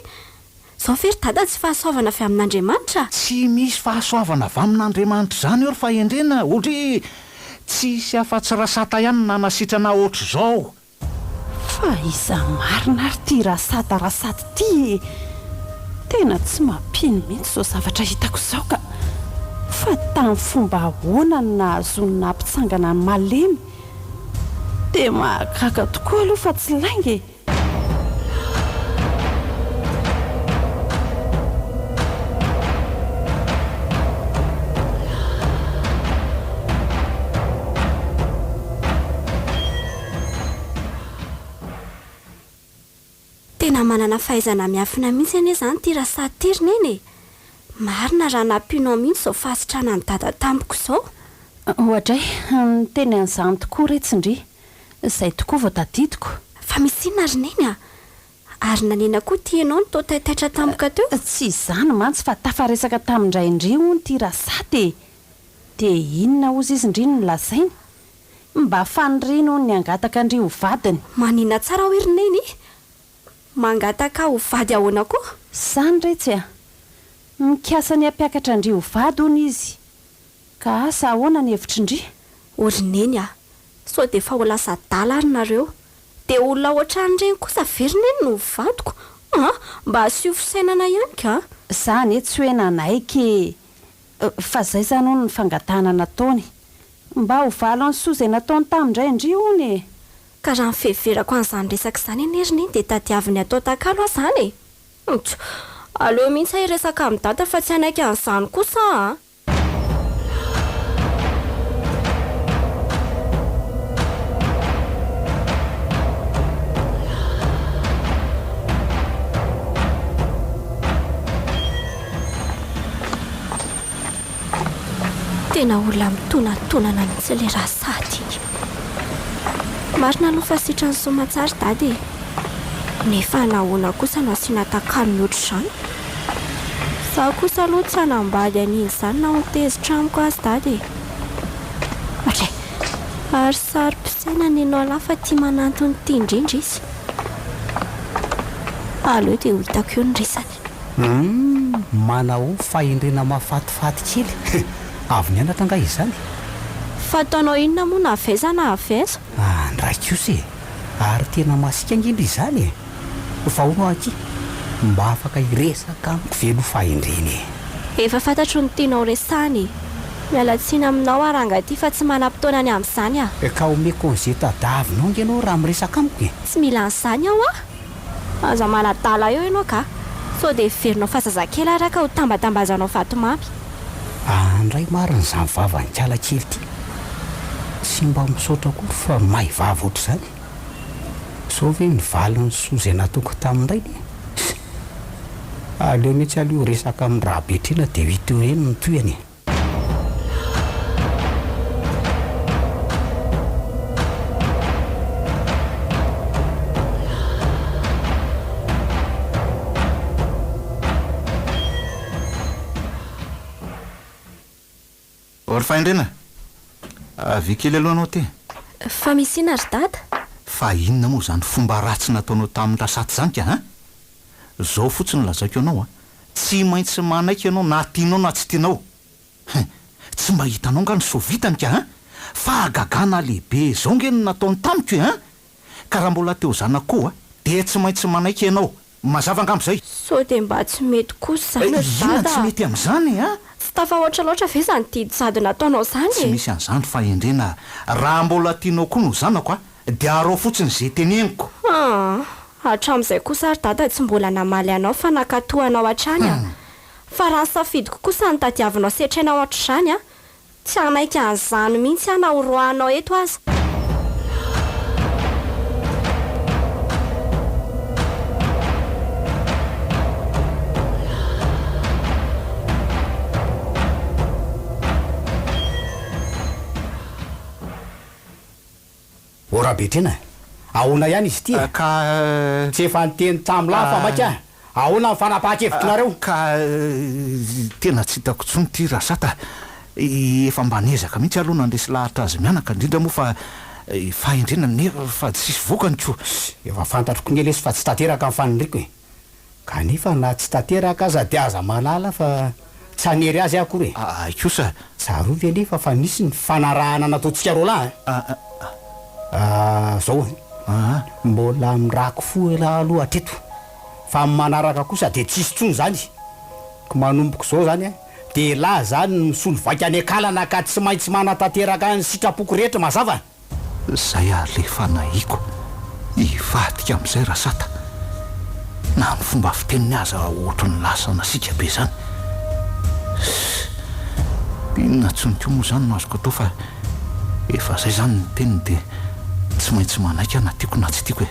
Izao ve ry dada tsy fahasoavana avy amin'Andriamanitra? Tsy misy fahasoavana avy amin'Andriamanitra izany eo ry fahendrena, odryy! Tsisy afa-tsy Rasata ihany no nanasitrana ohatr'izao! Fa iza marina ary ity Rasata Rasata ity e? Tena tsy mampino mihitsy izao zavatra hitako izao ka! Fa tamin'ny fomba ahoana no nahazoany nampitsangana an'i Malemy? Dia mahagaga tokoa aloha fa tsy lainga e! Tena manana fahaizana miafina mihitsy anie izany ity Rasat ity ry Neny e! Marina raha nampino ahy mihitsy izao fahasitranan'i Dada tamiko izao. Oadray, niteny an'izany tokoa re tsindry. Izay tokoa vao tadidiko. Fa misy inona ry Neny a? Ary nanena koa ity ianao no toa taitaitra tampoka teo? Tsy izany mantsy fa tafaresaka tamin-drain-dry hono ity Rasat e! Dia inona hozy izy ndry no nolazainy? Mba faniriany hono ny hangataka an-dry ho vadiny. Manina tsara hoe ry Neny? Mangataka ho vady ahoana koa? Izany re tsy a! Mikasa ny hampiakatra an-dry ho vady hono izy. Ka asa ahoana ny hevitry ndry? O ry Neny a! Sao dia efa ho lasa adala ary nareo? Dia olona ohatran'ireny kosa ve ry Neny no ho vadiko? An! Mba asio fisainana ihany ka! Za anie tsy hoe nanaiky e! Fa zay zany hono ny fangatahana nataony. Mba ho valiny soa izay nataony tamin-dray ndry hono e! Ka raha ny fiheverako an'izany resaka izany anie ry Neny dia tadiaviny atao takalo aho izany e! Ntso! Aleo mihitsy aho hiresaka amin'i Dada fa tsy hanaiky an'izany kosa aho an! Tena olona mitonatonana mihitsy ilay Rasat iny. Marina aloha fa sitran'i Soamatsara Dada e. Nefa nahoana kosa no asiana takalony ohatr'izany? Izaho kosa aloha tsy hanambady an'iny izany na ho tezitra amiko aza Dada e. Ohatray. Ary saro-pisainana ianao lahy fa tia manantona ity indrindra izy. Aleo dia ho hitako eo ny resany. Humm, manao fahendrena mahafatifaty kely. Avy nianatra angaha izany? Fa ataonao inona moa na avy aiza na avy aiza? Andray kosa e! Ary tena masiaka ange ndry izany e! Fa hono akia, mba afaka hiresaka amiko ve aloha fahendrena e? Efa fantatro ny tianao resahina e! Miala tsiny aminao aho ranga ty fa tsy manam-potoana ny amin'izany aho. Ka omeko an'izay tadavinao ange ianao raha miresaka amiko e! Tsy mila an'izany aho a! Aza manadala eo ianao ka! Sao dia heverinao fa zazakely ary aho ka ho tambatambazanao vatomamy. Andray marina izany vavan'ikala kely ity. Tsy mba misaotra akory fa may vava ohatr'izany. Izao ve ny valin'ny soa izay nataoko tamin-drainy e? Aleo mihitsy aloha hiresaka amin'i Rabetrina dia ho hita eo ihany ny tohiny e! Ô ry Fahendrena, avia kely aloha anao aty. Fa misy inona ry dada? Fa inona moa izany fomba ratsy nataonao tamin'i Rasaty izany ka, an? Izao fotsiny no lazaiko anao an, tsy maintsy manaiky ianao na tianao na tsy tianao. Hein! Tsy mba hitanao nga ny soa vitany ka an! Fahagagana lehibe izao nge no nataony tamiko e an! Ka raha mbola te ho zanako koa dia tsy maintsy manaiky ianao. Mazava angamba izay? Sao dia mba tsy mety kosa izany ry Inona dada tsy a! mety amin'izany e an! Tsy tafahoatra loatra ve izany didy jadona ataonao izany Tsy e? misy an'izany fahendrena a! Raha mbola tianao koa ny ho zanako a, dia araho fotsiny izay teneniko. Haa! Hatramin'izay kosa ry dada tsy mbola namaly anao fa nankatò anao hatrany a! Fa raha ny safidiko kosa no tadiavinao setraina ohatr'izany a! Tsy hanaiky an'izany mihitsy aho na horoahanao eto aza. Ô Rabetrena a! Ahoana ihany izy ity e? Ka. Tsy efa niteny tamin'lah fa maika ahoana ny fanapahan-kevitr'nareo? Ka tena tsy hitako intsony ity Rasata a! Efa mba niezaka mihitsy aloha nandresy lahatra azy mianaka, indrindra moa fa fahendrena nefa tsisy vokany ko! Efa fantatro koa nge lesy fa tsy tanteraka ny faniriako e! Kanefa na tsy tanteraka aza dia aza manala fa tsy hanery azy aho akory e! Hay kosa! Tsarovy anefa fa nisy ny fanarahana nataontsika roalahy a! Ah, zao e! Mbola mirako fo elah aloha hatreto fa amin'ny manaraka kosa dia tsisy intsony izany! Ko manomboka izao izany a, dia elah izany no misolo vaika any an-kalana ka tsy maintsy manatanteraka ny sitrapoko rehetra, mazava? Zay ary le fanahiako hivadika amizay Rasata. Na ny fomba fiteniny aza ohatry ny lasa nasiaka be zany. Ss. Inona tsony koa moa zany no azoko atao fa efa zay zany ny teniny de tsy maintsy manaiky aho na tiako na tsy tiako e.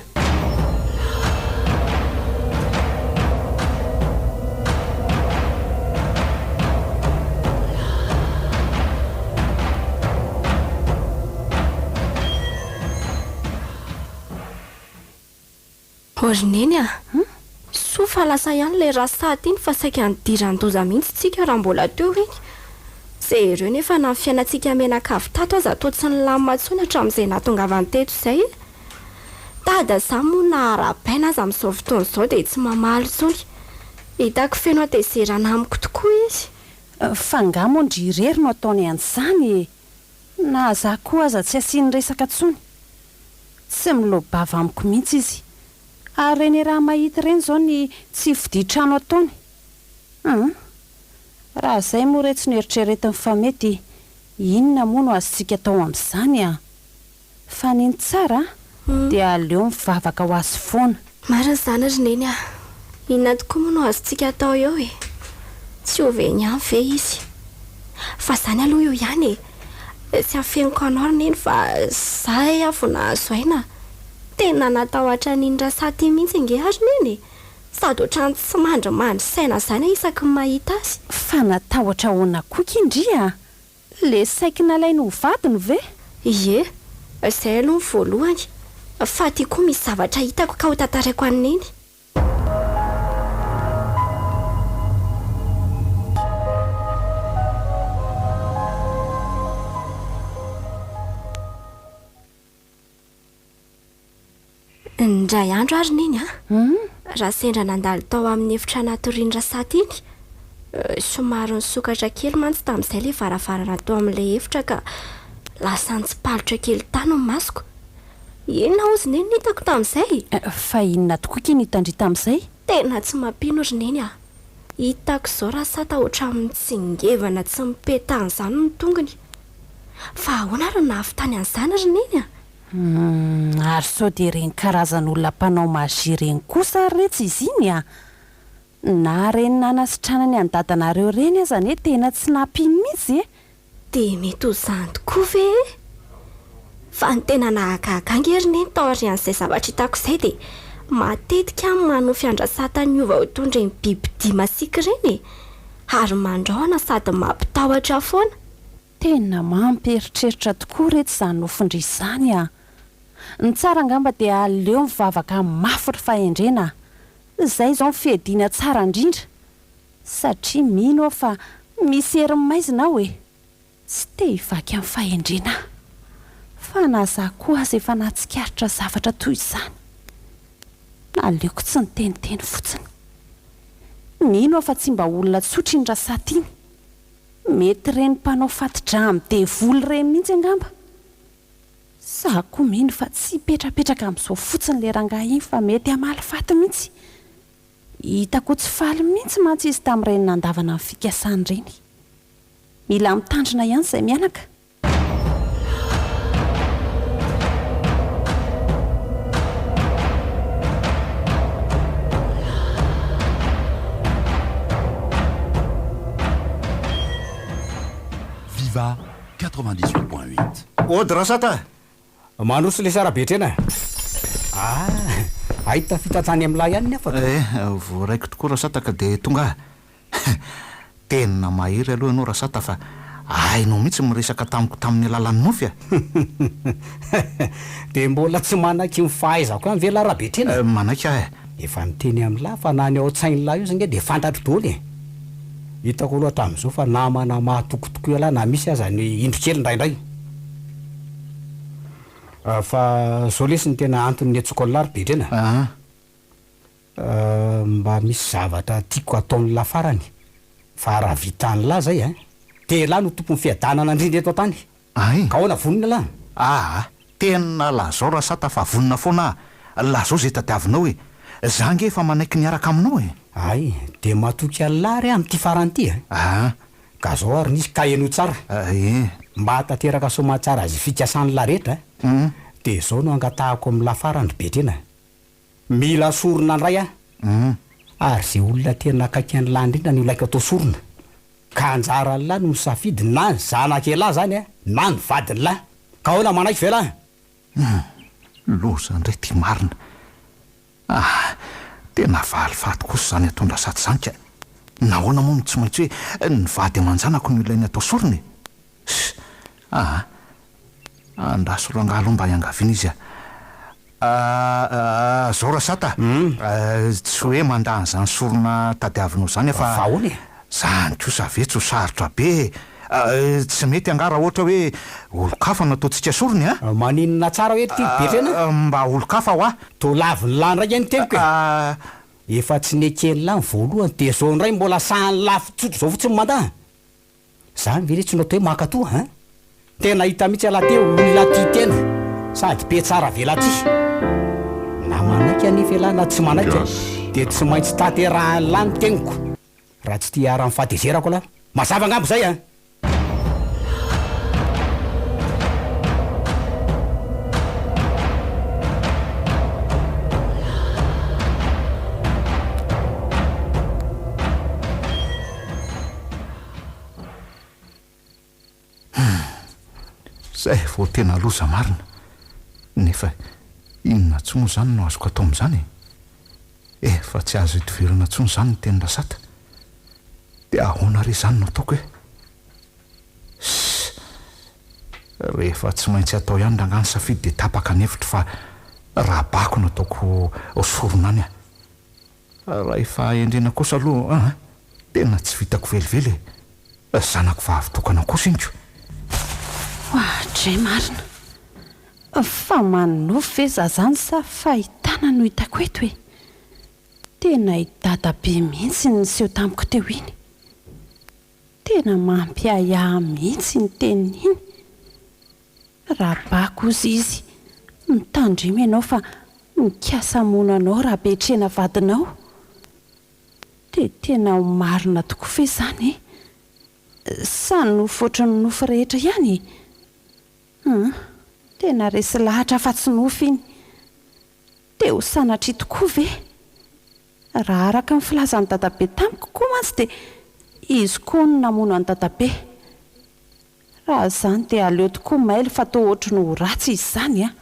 Ô ry Neny a! Soa fa lasa ihany ilay Rasat iny fa saika nidiran-doza mihitsy tsika raha mbola teo iny. Jereo nefa na ny fiainantsika mianakavy tato aza toa tsy nilamina intsony hatramin'izay nahatongavany teto izay e! Dada za moa na arahabaina aza amin'izao fotoana izao dia tsy mamaly intsony. Hitako feno hatezerana amiko tokoa izy. Fa nga moa ndry irery no ataony an'izany e! Na za koa aza tsy asiany resaka tsony. Tsy miloa-bava amiko mihitsy izy. Ary ireny raha mahita ireny izao ny tsy fodian-trano ataony. Hum. Raha izay moa re tsy noeritreretiny fa mety, inona moa no azontsika atao amin'izany an? Fa ny tsara dia aleo mivavaka ho azy foana. Marina izany ry Neny a! Inona tokoa moa no azontsika atao eo e? Tsy ho very ihany ve izy? Fa izany aloha eo ihany e! Tsy afeniko anao ry Neny fa izay aho vao nahazo aina. Tena natahotra an'iny Rasat iny mihitsy ange aho ry Neny e! Sady ohatran'ny tsy mandrimandry saina izany aho isaky ny mahita azy. Fa natahotra ahoana koa ky ndry a! Le saiky nalainy ho vadiny ve? Ie, izay aloha ny voalohany. Fa aty koa misy zavatra hitako ka ho tantaraiko an'i Neny. Indray andro ary Neny a! Raha sendra nandalo tao amin'ny efitra natorian'i Rasata iny, somary nisokatra kely mantsy tamin'izay ilay varavarana tao amin'ilay efitra ka lasa nitsipalotra kely tany ny masoko. Inona hozy Neny no hitako tamin'izay? Fa inona tokoa kay no hitan-dry tamin'izay? Tena tsy mampino ry Neny a! Hitako izao Rasata ohatran'ny mitsingevana tsy mipetana izany ny tongony. Fa ahoana ary no nahavitany an'izany ry Neny a? Humm, ary sao dia ireny karazan'olona mpanao magie ireny kosa ary retsy izy iny a! Na ireny nanasitranany an'i dadanareo ireny aza anie tena tsy nampino mihitsy e! Dia mety ho izany tokoa ve e? Fa ny tena nahagaga ange ry Neny taorian'izay zavatra hitako izay dia matetika aho manofy an-dRasata niova ho toy ireny bibidia masiaka ireny e! Ary mandrahona sady mampitahotra foana. Tena mampieritreritra tokoa retsy izany nofin-dry izany a! Ny tsara angamba dia aleo mivavaka mafy ry fahendrena a! Izay izao ny fiadiana tsara indrindra satria mino aho fa misy hery maizina ao e! Tsy te hivaky amin'ny fahendrena aho fa na za koa aza efa nahatsikaritra zavatra toy izany. Naleoko tsy niteniteny fotsiny. Mino aho fa tsy mba olona tsotra iny Rasata iny. Mety ireny mpanao fati-drà amin'ny devoly ireny mihitsy angamba. Za koa mino fa tsy hipetrapetraka amin'izao fotsiny ilay rangahy iny fa mety hamaly faty mihitsy. Hitako ho tsy faly mihitsy mantsy izy tamin'ireny nandavana ny fikasany ireny. Mila mitandrina ihany izay mianaka. Viva 98.8. Ody Rasata a! Mandroso lesy Rabetrena a! Ah! Hay tafita tany amin'lah ihany ny hafatra. Eh, voaraiko tokoa Rasata ka dia tonga aho. Tena mahery aloha ianao Rasata fa hainao mihitsy miresaka tamiko tamin'ny alalan'ny nofy a! Dia mbola tsy manaiky ny fahaizako ihany ve lah Rabetrena? Manaiky aho e! Efa niteny amin'lah fa na ny ao an-tsain'lah io aza ange dia fantatro daholo e! Hitako aloha hatramin'izao fa namana mahatoky tokoa ialahy na misy aza ny indro kely indraindray. Fa izao lesy ny tena antony niantsoako an'lah ry Betrena. Mba misy zavatra tiako ataon'lah farany fa raha vitan'lah zay ein, de elah no tompon'ny fiadanana indrindra eto an-tany. Ay! Ka ahoana vonona lah? Aa! Tena lazao Rasata fa vonona foana aho, lazao ze tadiavinao e! Za ange efa manaiky ny hiaraka aminao e! Ay! De matoky an'lah re amin'ity farany ity ein! Aa! Ka zao ary nisy ka henoy tsara. Ee! Mba hahatanteraka soamantsara ze fikasan'lah rehetra ein, de zao no angatahako amin'lah farany ry Betrena. Mila sorona ndray aho. Ary ze olona tena akaiky an'lah indrindra no ilaiko atao sorona. Ka anjaran'lah no misafidy na ny zanak'elah zany a, na ny vadin'lah. Ka ahoana manaiky ve lah? Hum, loza ndray ty marina. Ah, tena valifaty kosa izany ataon-dRasata izany ka. Nahoana moa no tsy maintsy hoe ny vady aman-janako no ilainy atao sorona e? Ss, ah, andraso rangahy aloha mba iangaviana izy a. Ah, zao Rasata a, tsy hoe mandà an'izany sorona tadiavinao izany aho fa. Fa ahoana e? Izany kosa ve tsy ho sarotra be e? Tsy mety angaha raha ohatra hoe olon-kafa no ataontsika sorona e? A? Maninona tsara hoe ity Betrena? Mba olon-kafa hoa. Toa lavin'lah indray ange ny teniko e! Efa tsy neken'lah ny voalohany dia izao indray mbola sahan'lah tsotra izao fotsiny mandà. Zany ve letsy no atao hoe mankatoa an? Tena hita mihitsy ialahy ty olona tia tena sady be tsara velatsihy. Na manaiky anefa ialahy na tsy manaiky dia tsy maintsy tanterahan'lah ny teniko raha tsy tia hiharan'ny fahatezerako ialahy. Mazava angamba izay an! Humm! Zay vao tena loza marina. Nefa inona tsy moa izany no azoko atao amin'izany e? Efa tsy azo idivirana intsony izany ny tenin-dRasata. Dia ahoana re izany no ataoko e? Ss! Rehefa tsy maintsy atao ihany rangahy ny safidy dia tapaka ny hevitro fa Rabako no ataoko sorona any a! Raha efa hendrena kosa aloha an! Tena tsy vitako velively e! Zanako vavy tokana kosa iny ko! Oadray marina! Fa manonofy ve za zany sa fahitana no hitako eto e? Tena i dadabe mihitsy no niseho tamiko teo iny. Tena mampiahiahy mihitsy iny teniny iny. Rabako hozy izy, mitandrema ianao fa mikasa hamono anao Rabetrena vadinao. Dia tena ho marina tokoa ve izany e? Sa nofy ohatran'ny nofy rehetra ihany e? Hum, tena resy lahatra aho fa tsy nofy iny. Dia ho sanatria tokoa ve? Raha araka ny filazan'i dadabe tamiko koa mantsy dia izy koa no namono an'i dadabe. Raha izany dia aleo tokoa mailo fa toa ohatry ny ho ratsy izy izany an!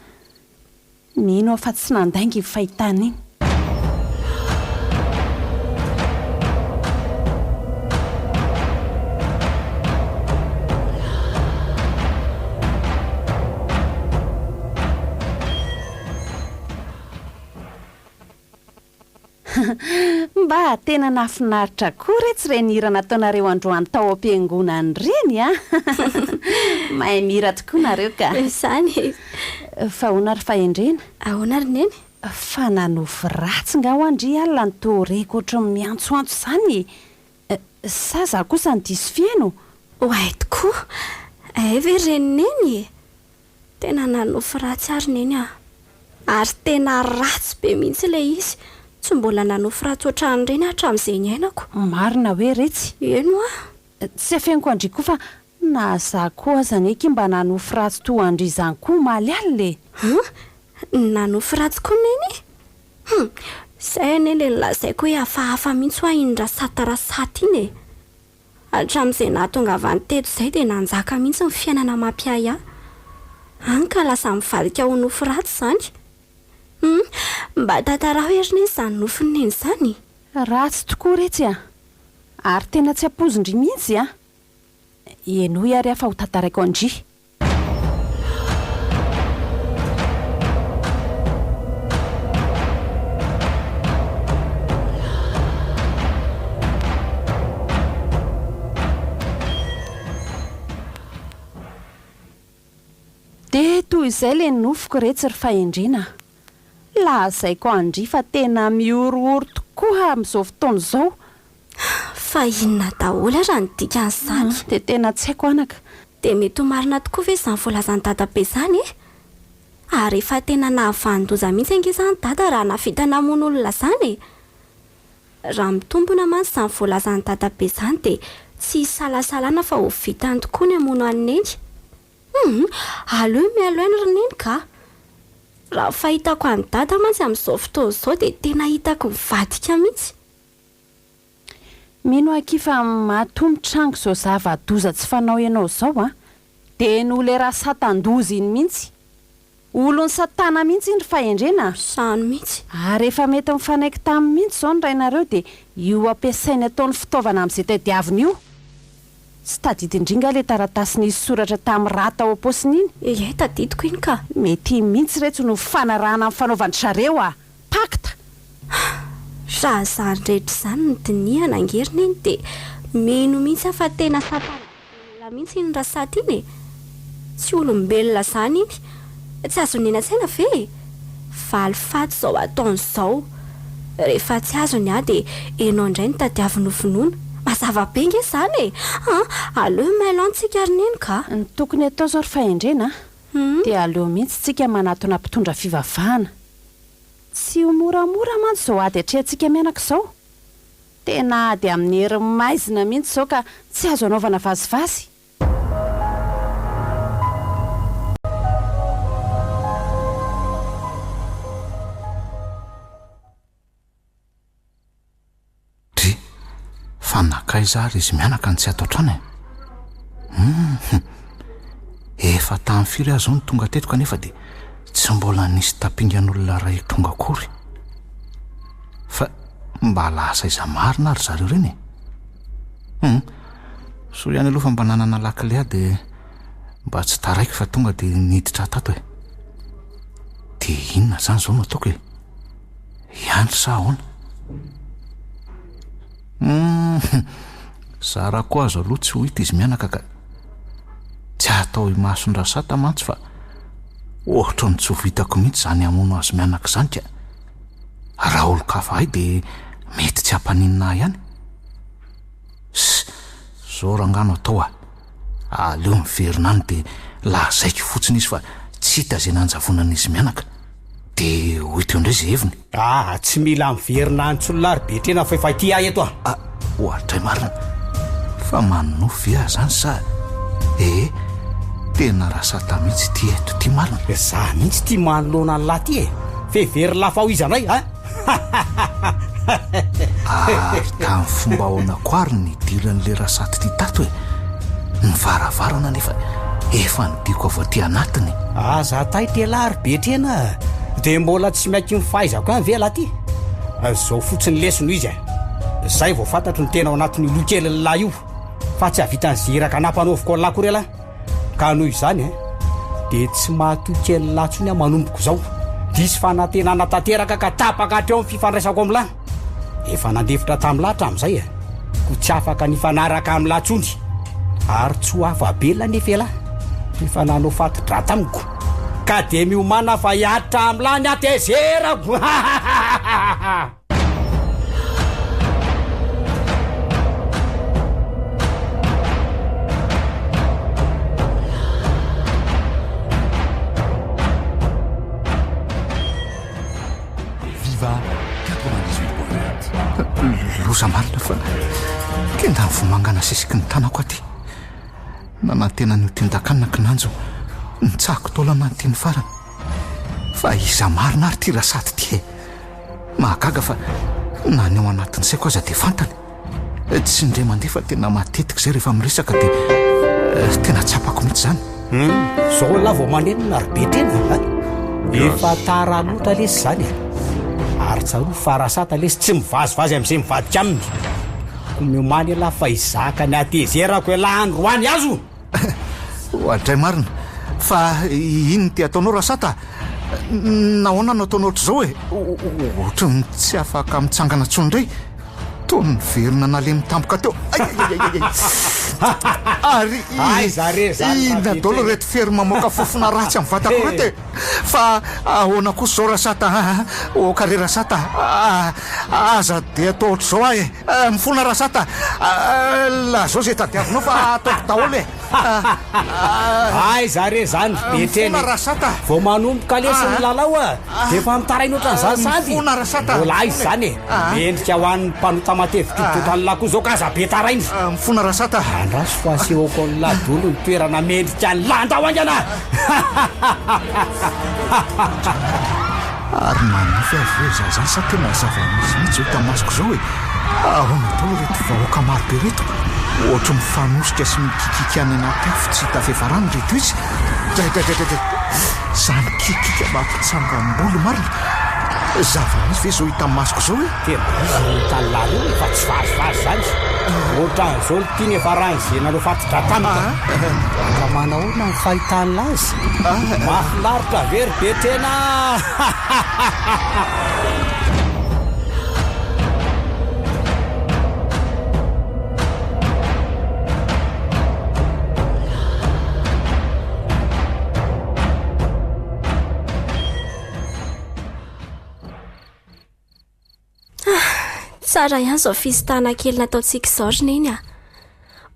Mino aho fa tsy nandainga iny fahitana iny. Mba tena nahafinaritra koa retsy ireny hira nataonareo androany tao am-piangonana ireny a! Mahay mihira tokoa nareo ka! Izany e! Fa ahoana ry Fahendrena? Ahoana ry Neny? Fa nanofy ratsy nga hoa ndry alina no toa reko ohatry ny miantsoantso izany e! Sa za kosa no diso fiheno? Oay tokoa! Hay ve reny Neny e! Tena nanofy ratsy ary Neny a! Ary tena ratsy be mihitsy ilay izy, tsy mbola nanofy ratsy ohatran'ireny aho hatramin'izay niainako. Marina hoe retsy? Eny hoa! Tsy afeniko an-dry koa fa na za koa aza anie akia mba nanofy ratsy toa an-dry izany koa omaly alina e! An! Nanofy ratsy koa Neny? Hum! Izay anie ilay nolazaiko hoe hafahafa mihitsy hoa iny Rasata Rasata iny e! Hatramin'izay nahatongavany teto izay dia nanjaka mihitsy ny fiainana mampiahiahy. Hany ka lasa mivadika ho nofy ratsy izany. Hum, mba tantarao ery Neny izany nofin'i Neny izany e! Ratsy tokoa retsy a! Ary tena tsy ampoizin-dry mihitsy a! Henoy ary aho fa ho tantaraiko an-dry. Dia toy izay le nofiko retsy ry fahendrena a! Lazaiko an-dry fa tena mihorohoro tokoa amin'izao fotoana izao. Fa inona daholo ara ny dikan'izany? Dia tena tsy haiko anaka. Dia mety ho marina tokoa ve izany voalazan'i dadabe izany e? Ary efa tena nahavanon-doza mihitsy ange izany dada raha nahavita namono olona izany e! Raha mitombina mantsy izany voalazan'i dadabe izany dia tsy isalasalana fa ho vitany tokoa ny hamono an'i Neny. Hum! Aleo mialoha eny ry Neny ka! Raha ny fahitako an'i dada mantsy amin'izao fotoana izao dia tena hitako mivadika mihitsy. Mino aho akia fa matoa mitranga izao zava-doza tsy fanao ianao izao an, dia noho ilay rasatandoza iny mihitsy. Olon'i satana mihitsy iny ry fahendrena a! Izany mihitsy. Ary efa mety mifanaiky taminy mihitsy izao ny rainareo dia io ampiasainy ataony fitaovana amin'izay tadiaviny io. Tsy tadidin-dry nga ilay taratasy nisy soratra tamin'ny rà tao am-paosiny iny? Ie, tadidiko iny ka. Mety iny mihitsy retsy no fanarahana nifanaovan-dry zareo a! Pacte! Raha izany rehetra izany no dinihana ange ry Neny dia mino mihitsy aho fa tena satana velona mihitsy iny Rasata iny e! Tsy olombelona izany iny! Tsy azon'i Neny an-tsaina ve e? Valifaty izao ataony izao! Rehefa tsy azony aho dia enao indray no tadiaviny ho vonoina! Mazava be ange izany e! An! Aleo mailo any tsika ry Neny ka! Ny tokony atao izao ry fahendrena a, dia aleo mihitsy tsika manatona mpitondra fivavahana. Tsy ho moramora mantsy izao ady atrehantsika mianaka izao. Tena ady amin'ny herin'ny maizina mihitsy izao ka tsy azo anaovana vazivazy. Dry, fa nankaiza ary izy mianaka no tsy ato an-trano e? Hum, efa tamin'ny firy aho izao no tonga teto kanefa dia tsy mbola nisy tapingan'olona iray tonga akory. Fa mba lasa aiza marina ary zareo ireny e? Hum, soa ihany aloha fa mba nanana lakile aho dia mba tsy taraiky fa tonga dia niditra tato e. Dia inona izany izao no ataoko e? Hiandry sa ahoana? Humm, zara koa aza aloha tsy ho hita izy mianaka ka. Tsy atao imason-dRasata mantsy fa ohatran'ny tsy ho vitako mihitsy izany hamono azy mianaka izany ka. Raha olon-kafa hay dia. Mety tsy hampaninona ahy ihany. Ss, zao rangaha no atao a! Aleo miverina any dia lazaiko fotsiny izy fa tsy hita izay nanjavonan'izy mianaka. Dia ho hita eo indray izay heviny. Aa, tsy mila miverina any intsony lahy ry Betrena fa efa ity aho eto a! A, ohatray marina. Fa manonofy ve aho izany sa ee, tena rasata mihitsy ity eto ity marina. Za mihitsy ity manoloana an'lah ty e! F'heverin'lah fa ho iza indray a? Ary tamin'ny fomba ahoana koa ary ny nidiran'ilay rasata ity tato e? Ny varavarana anefa efa nidiko avy aty anatiny. Aza taitra elah ry Betrena a! Dia mbola tsy miaiky ny fahaizako ihany ve elah ty? Zao fotsiny lesy no izy e! Zay vao fantatro ny tena ao anatin'io loha kelin'lah io fa tsy hahavita an'izay iraka nampanaoviko an'lah akory elah. Ka noho izany eh, dia tsy mahatoky an'lah intsony aho manomboka izao. Diso fanantenana tanteraka ka tapaka hatreo ny fifandraisako amin'lah. Efa nandefitra tamin'lah hatramin'izay eh, koa tsy afaka nifanaraka amin'lah intsony. Ary tsy ho afa-bela anefa elah, f'efa nanao fati-drà tamiko. Ka dia miomàna fa hiaritra amin'lah ny hatezerako. Viva 98.8. Loza marina fa kenda ny vomanga nasesiky ny tanako aty. Nanantena ny ho tendakanina kinanjo nitsako taolana ny teny farany. Fa iza marina ary ity Rasady ity e? Mahagaga fa na ny ao anatin'ny saiko aza dia fantany. Tsy indray mandeha fa tena matetika izay rehefa miresaka dia eh, tena tsapako mihitsy izany. Hmm, zao lahy vao manenina ry Betrena a! Efa tara loatra lesy izany e! Ary tsarovy fa Rasata lesy tsy mivazivazy amin'izay mivadika aminy. Koa miomàna ialahy fa hizaka ny hatezerako ialahy androany azo! Oadray marina. Fa inona ity ataonao Rasata? Nahoana no ataonao ohatr'izao e? Ohatry ny tsy afaka mitsangana intsony indray. Toa niverina nalemy tampoka teo. Ary Aiza re zany inona daholo ireto fery mamoaka fofona ratsy amin'ny vatako ireto e? Fa ahoana kosa izao Rasata a? Oka re Rasata a! Aza dia atao ohatr'izao aho e! Mifona Rasata a! Lazao izay tadiavinao fa ataoko daholo e! Aiza re zany ry Betreny Mifona Rasata! Vao manomboka lesy ny lalao a! Dia efa mitaraina ohatran'izany sahady! Mifona Rasata! Mbola aiza izany e! Mendrika ho an'ny mpanota matevin-koditra ohatran'ny lahy koa izao ka aza be taraina! Mifona Rasata! Andraso fa asehoko an'lah daholo ny toerana mendrika an'lah! Andao haingana! Ary manofy aho ve za zany sa tena zava-misy mihitsy izao hita masoko izao e? Ahoana daholo ireto vahoaka maro be ireto? Ohatry mifanosika sy mikikiaka any anaty afo tsy hita fiafarana ireto izy. Draidraidraidraidrai! Izany kikiaka mampitsangam-bolo marina! Zava-misy ve izao hita masoko izao e? Tena izy no hitan'lah reo e, fa tsy vazivazy zany. Ohatran'izao ny tiany efa raha nanao fatidra tamiko. Ka manahoana ny fahitan'lah azy? Mahafinaritra ve ry Betrena? Tsara ihany izao fisintahana kely nataontsika izao ry Neny a.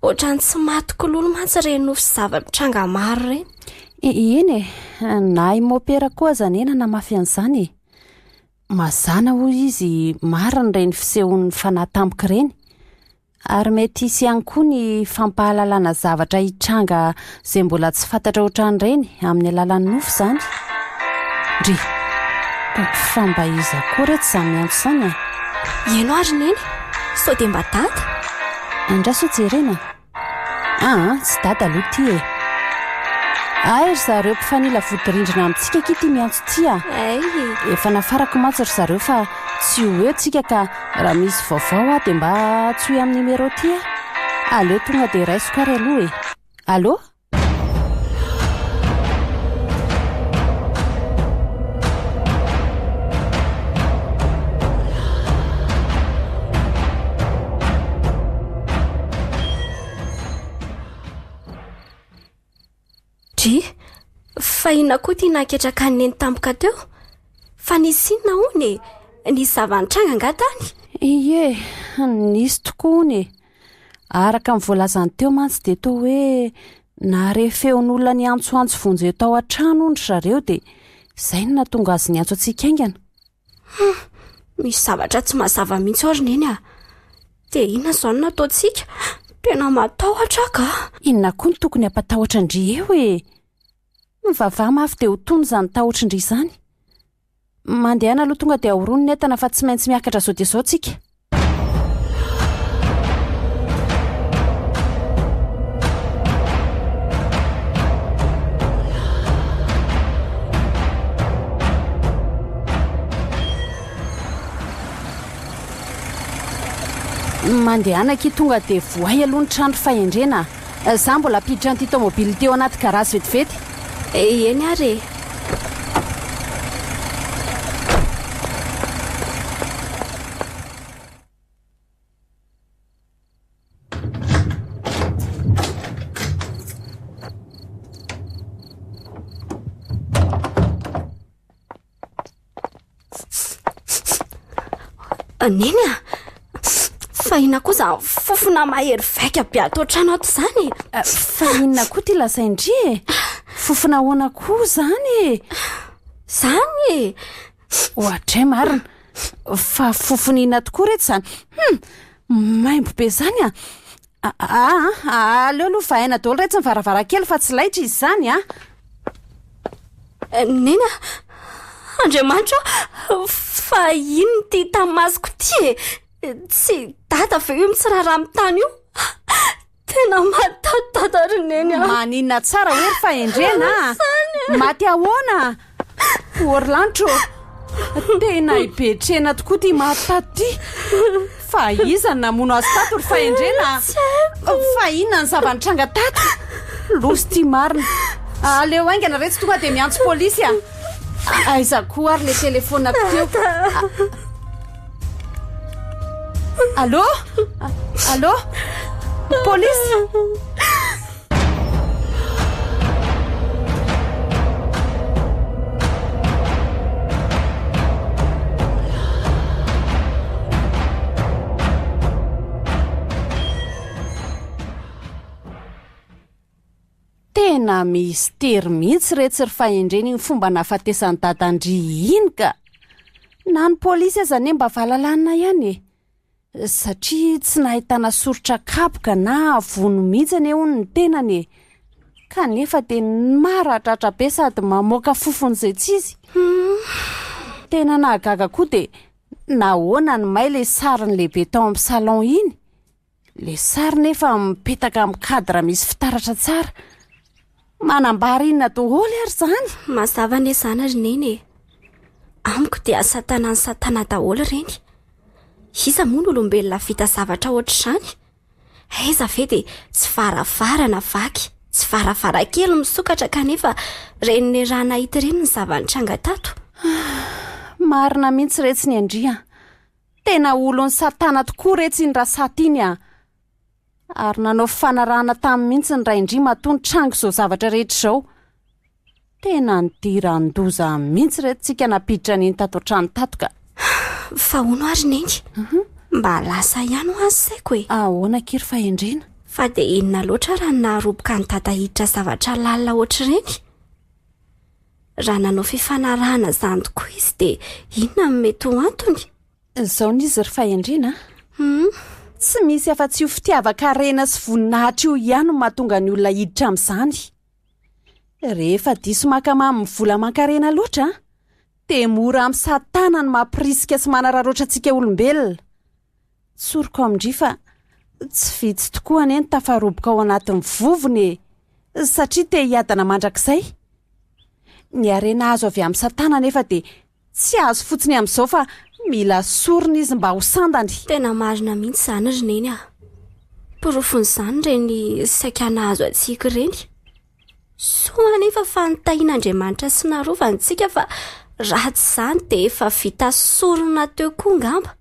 Ohatran'ny tsy maty kololo mantsy ireny nofy sy zava-mitranga maro ireny. Eny e, na i Mopera koa aza anie nanamafy an'izany e. Mazàna hoy izy marina ireny fisehon'ny fanahy tampoka ireny. Ary mety hisy ihany koa ny fampahalalana zavatra hitranga izay mbola tsy fantatra ohatran'ireny amin'ny alalan'ny nofy izany. Ndry! Fa mba iza koa re tsy izany miantso izany e? Heno ary Neny, sao dia mba dada? Andraso jerena. Aa, tsy dada aloha ity e. Hay ry zareo mpifanila vodirindrina amintsika akia ity miantso ity a. Hay. Efa nafarako mantsy ry zareo fa tsy ho eo tsika ka raha misy vaovao aho dia mba antsoy amin'ny numéro ity a. Aleo tonga dia raisiko ary aloha e. Allô? Dry, fa inona koa ity nahaketraka an'i Neny tampoka teo? Fa nisy inona hono e? Nisy zava-nitranga angaha tany? Ie, nisy tokoa hono e. Araka ny voalazany teo mantsy dia toa hoe nahare feon'olona niantsoantso vonjeo tao an-trano hono ry zareo dia izay no nahatonga azy niantso antsika haingana. Hum, misy zavatra tsy mazava mihitsy ao ry Neny a. Dia inona izao no nataontsika? Tena matahotra aho ka. Inona koa no tokony hampatahotra an-dry eo e? Mivavaha mafy dia ho tony izany tahotry ndry izany. Mandehana aloha tonga dia ahorono ny entana fa tsy maintsy miakatra izao dia izao tsika. Mandehana akia tonga dia vohay aloha ny trano fahendrena a! Za mbola hampiditra an'ity tomobile ity ao anaty garage vetivety. Eny ary e! Neny a! Fa inona koa izany fofona mahery vaika be ato an-trano ato izany e? Fa inona koa ity lazain-dry e? Fofona ahoana koa izany e? Izany e! Ohatray marina! Fa fofona inona tokoa re izany? Hum! Maimbo be izany a! Aa, aleo aloha vahaina daholo retsy ny varavarankely fa tsy laitra izy izany a! Neny a! Andriamanitra ô! Fa inona ity hita masoko ity e? Tsy dada ve io mitsirara amin'ny tany io? Tena matatata ry Neny a! Maninona tsara hoe ry fahendrena a! Maty ahoana? O ry lanitra ô! Tena hibetrena tokoa ity maty tato ity! Fa iza no namono azy tato ry fahendrena a? Fa inona ny zava-nitranga tato? Loza ity marina! Aleo haingana re tsy tonga dia miantso polisy a! Aiza koa ary ilay telefaonako teo? Allô? Allô? Polisy? Tena mistery mihitsy retsy ry fahendrena iny fomba nahafatesan'i dadan-dry iny ka! Na ny polisy aza anie mba valalanina ihany e! Satria tsy nahitana soritra kapoka na vono mihitsy anie hono ny tenany e! Kanefa dia maradratra be sady mamoaka fofona izay tsy izy. Tena nahagaga koa dia nahoana no may ilay sariny lehibe tao amin'ny salon iny? Le sary nefa mipetaka amin'ny cadre misy fitaratra tsara. Manambara inona daholo ary izany? Mazava anie izany ry Neny e. Amiko dia asa tanan'i Satana daholo ireny. Iza moa no olombelona vita zavatra ohatr'izany? Aiza ve dia tsy varavarana vaky, tsy varavarankely misokatra kanefa ireny niaraha-nahita ireny ny zava-nitranga tato. Marina mihitsy retsy ny an-dry a! Tena olon'i Satana tokoa retsy iny Rasata iny a! Ary nanao fifanarahana taminy mihitsy ny rain-dry matoa nitranga izao zavatra rehetra izao. Tena nidiran-doza mihitsy reto tsika nampiditra an'iny tato an-trano tato ka. Fa hono ary Neny, mba lasa ihany hoa ny saiko e! Ahoana akia ry fahendrena? Fa dia inona loatra raha ny naharoboka an'i Dada hiditra zavatra lalina ohatr'ireny? Raha nanao fifanarahana izany tokoa izy dia inona no mety ho antony? Izao ny izy ry fahendrena a! Hum. Tsy misy afa-tsy io fitiavan-karena sy voninahitra io ihany no mahatonga ny olona hiditra amin'izany. Rehefa diso mankamamy ny vola aman-karena loatra dia mora amin'i Satana ny mampirisika sy manararaotra antsika olombelona. Tsoriko amin-dry fa tsy vitsy tokoa anie ny tafaroboka ao anatin'ny vovony e! Satria te hiadana mandrakizay. Ny harena azo avy amin'i Satana anefa dia tsy azo fotsiny amin'izao fa mila sorona izy mba ho sandany. Tena marina mihitsy izany ry Neny a! Porofon'izany ireny saika nahazo antsika ireny. Soa anefa fa nitahian'Andriamanitra sy narovany tsika fa raha tsy izany dia efa vita sorona teo koa angamba.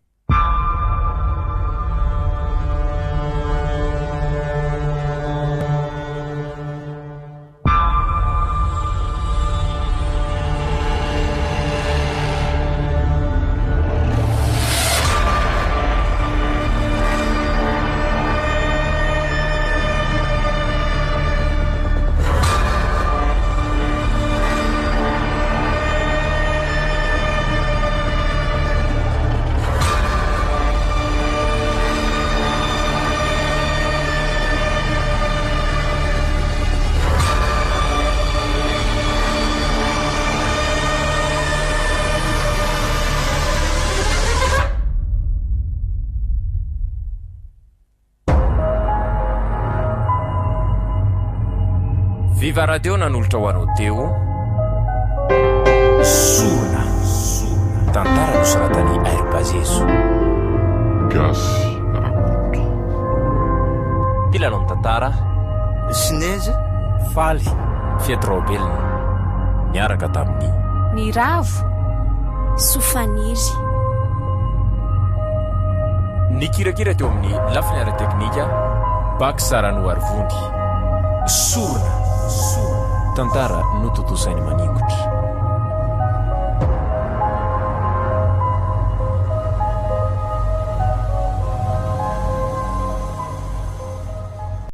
Viva Radio nanolotra ho anao teo Sorona. Tantara nosoratan'i Air Bazezo. Gasy Rakoto. Mpilalao ny tantara. Sinezy Faly. Fiat Raobelina. Niaraka tamin'i. Niravo. Sofaniry. Nikirakira teo amin'ny lafiny ara-teknika, Bax Ranoarivony. Sorona. Tantara notontosain'i Maningotra.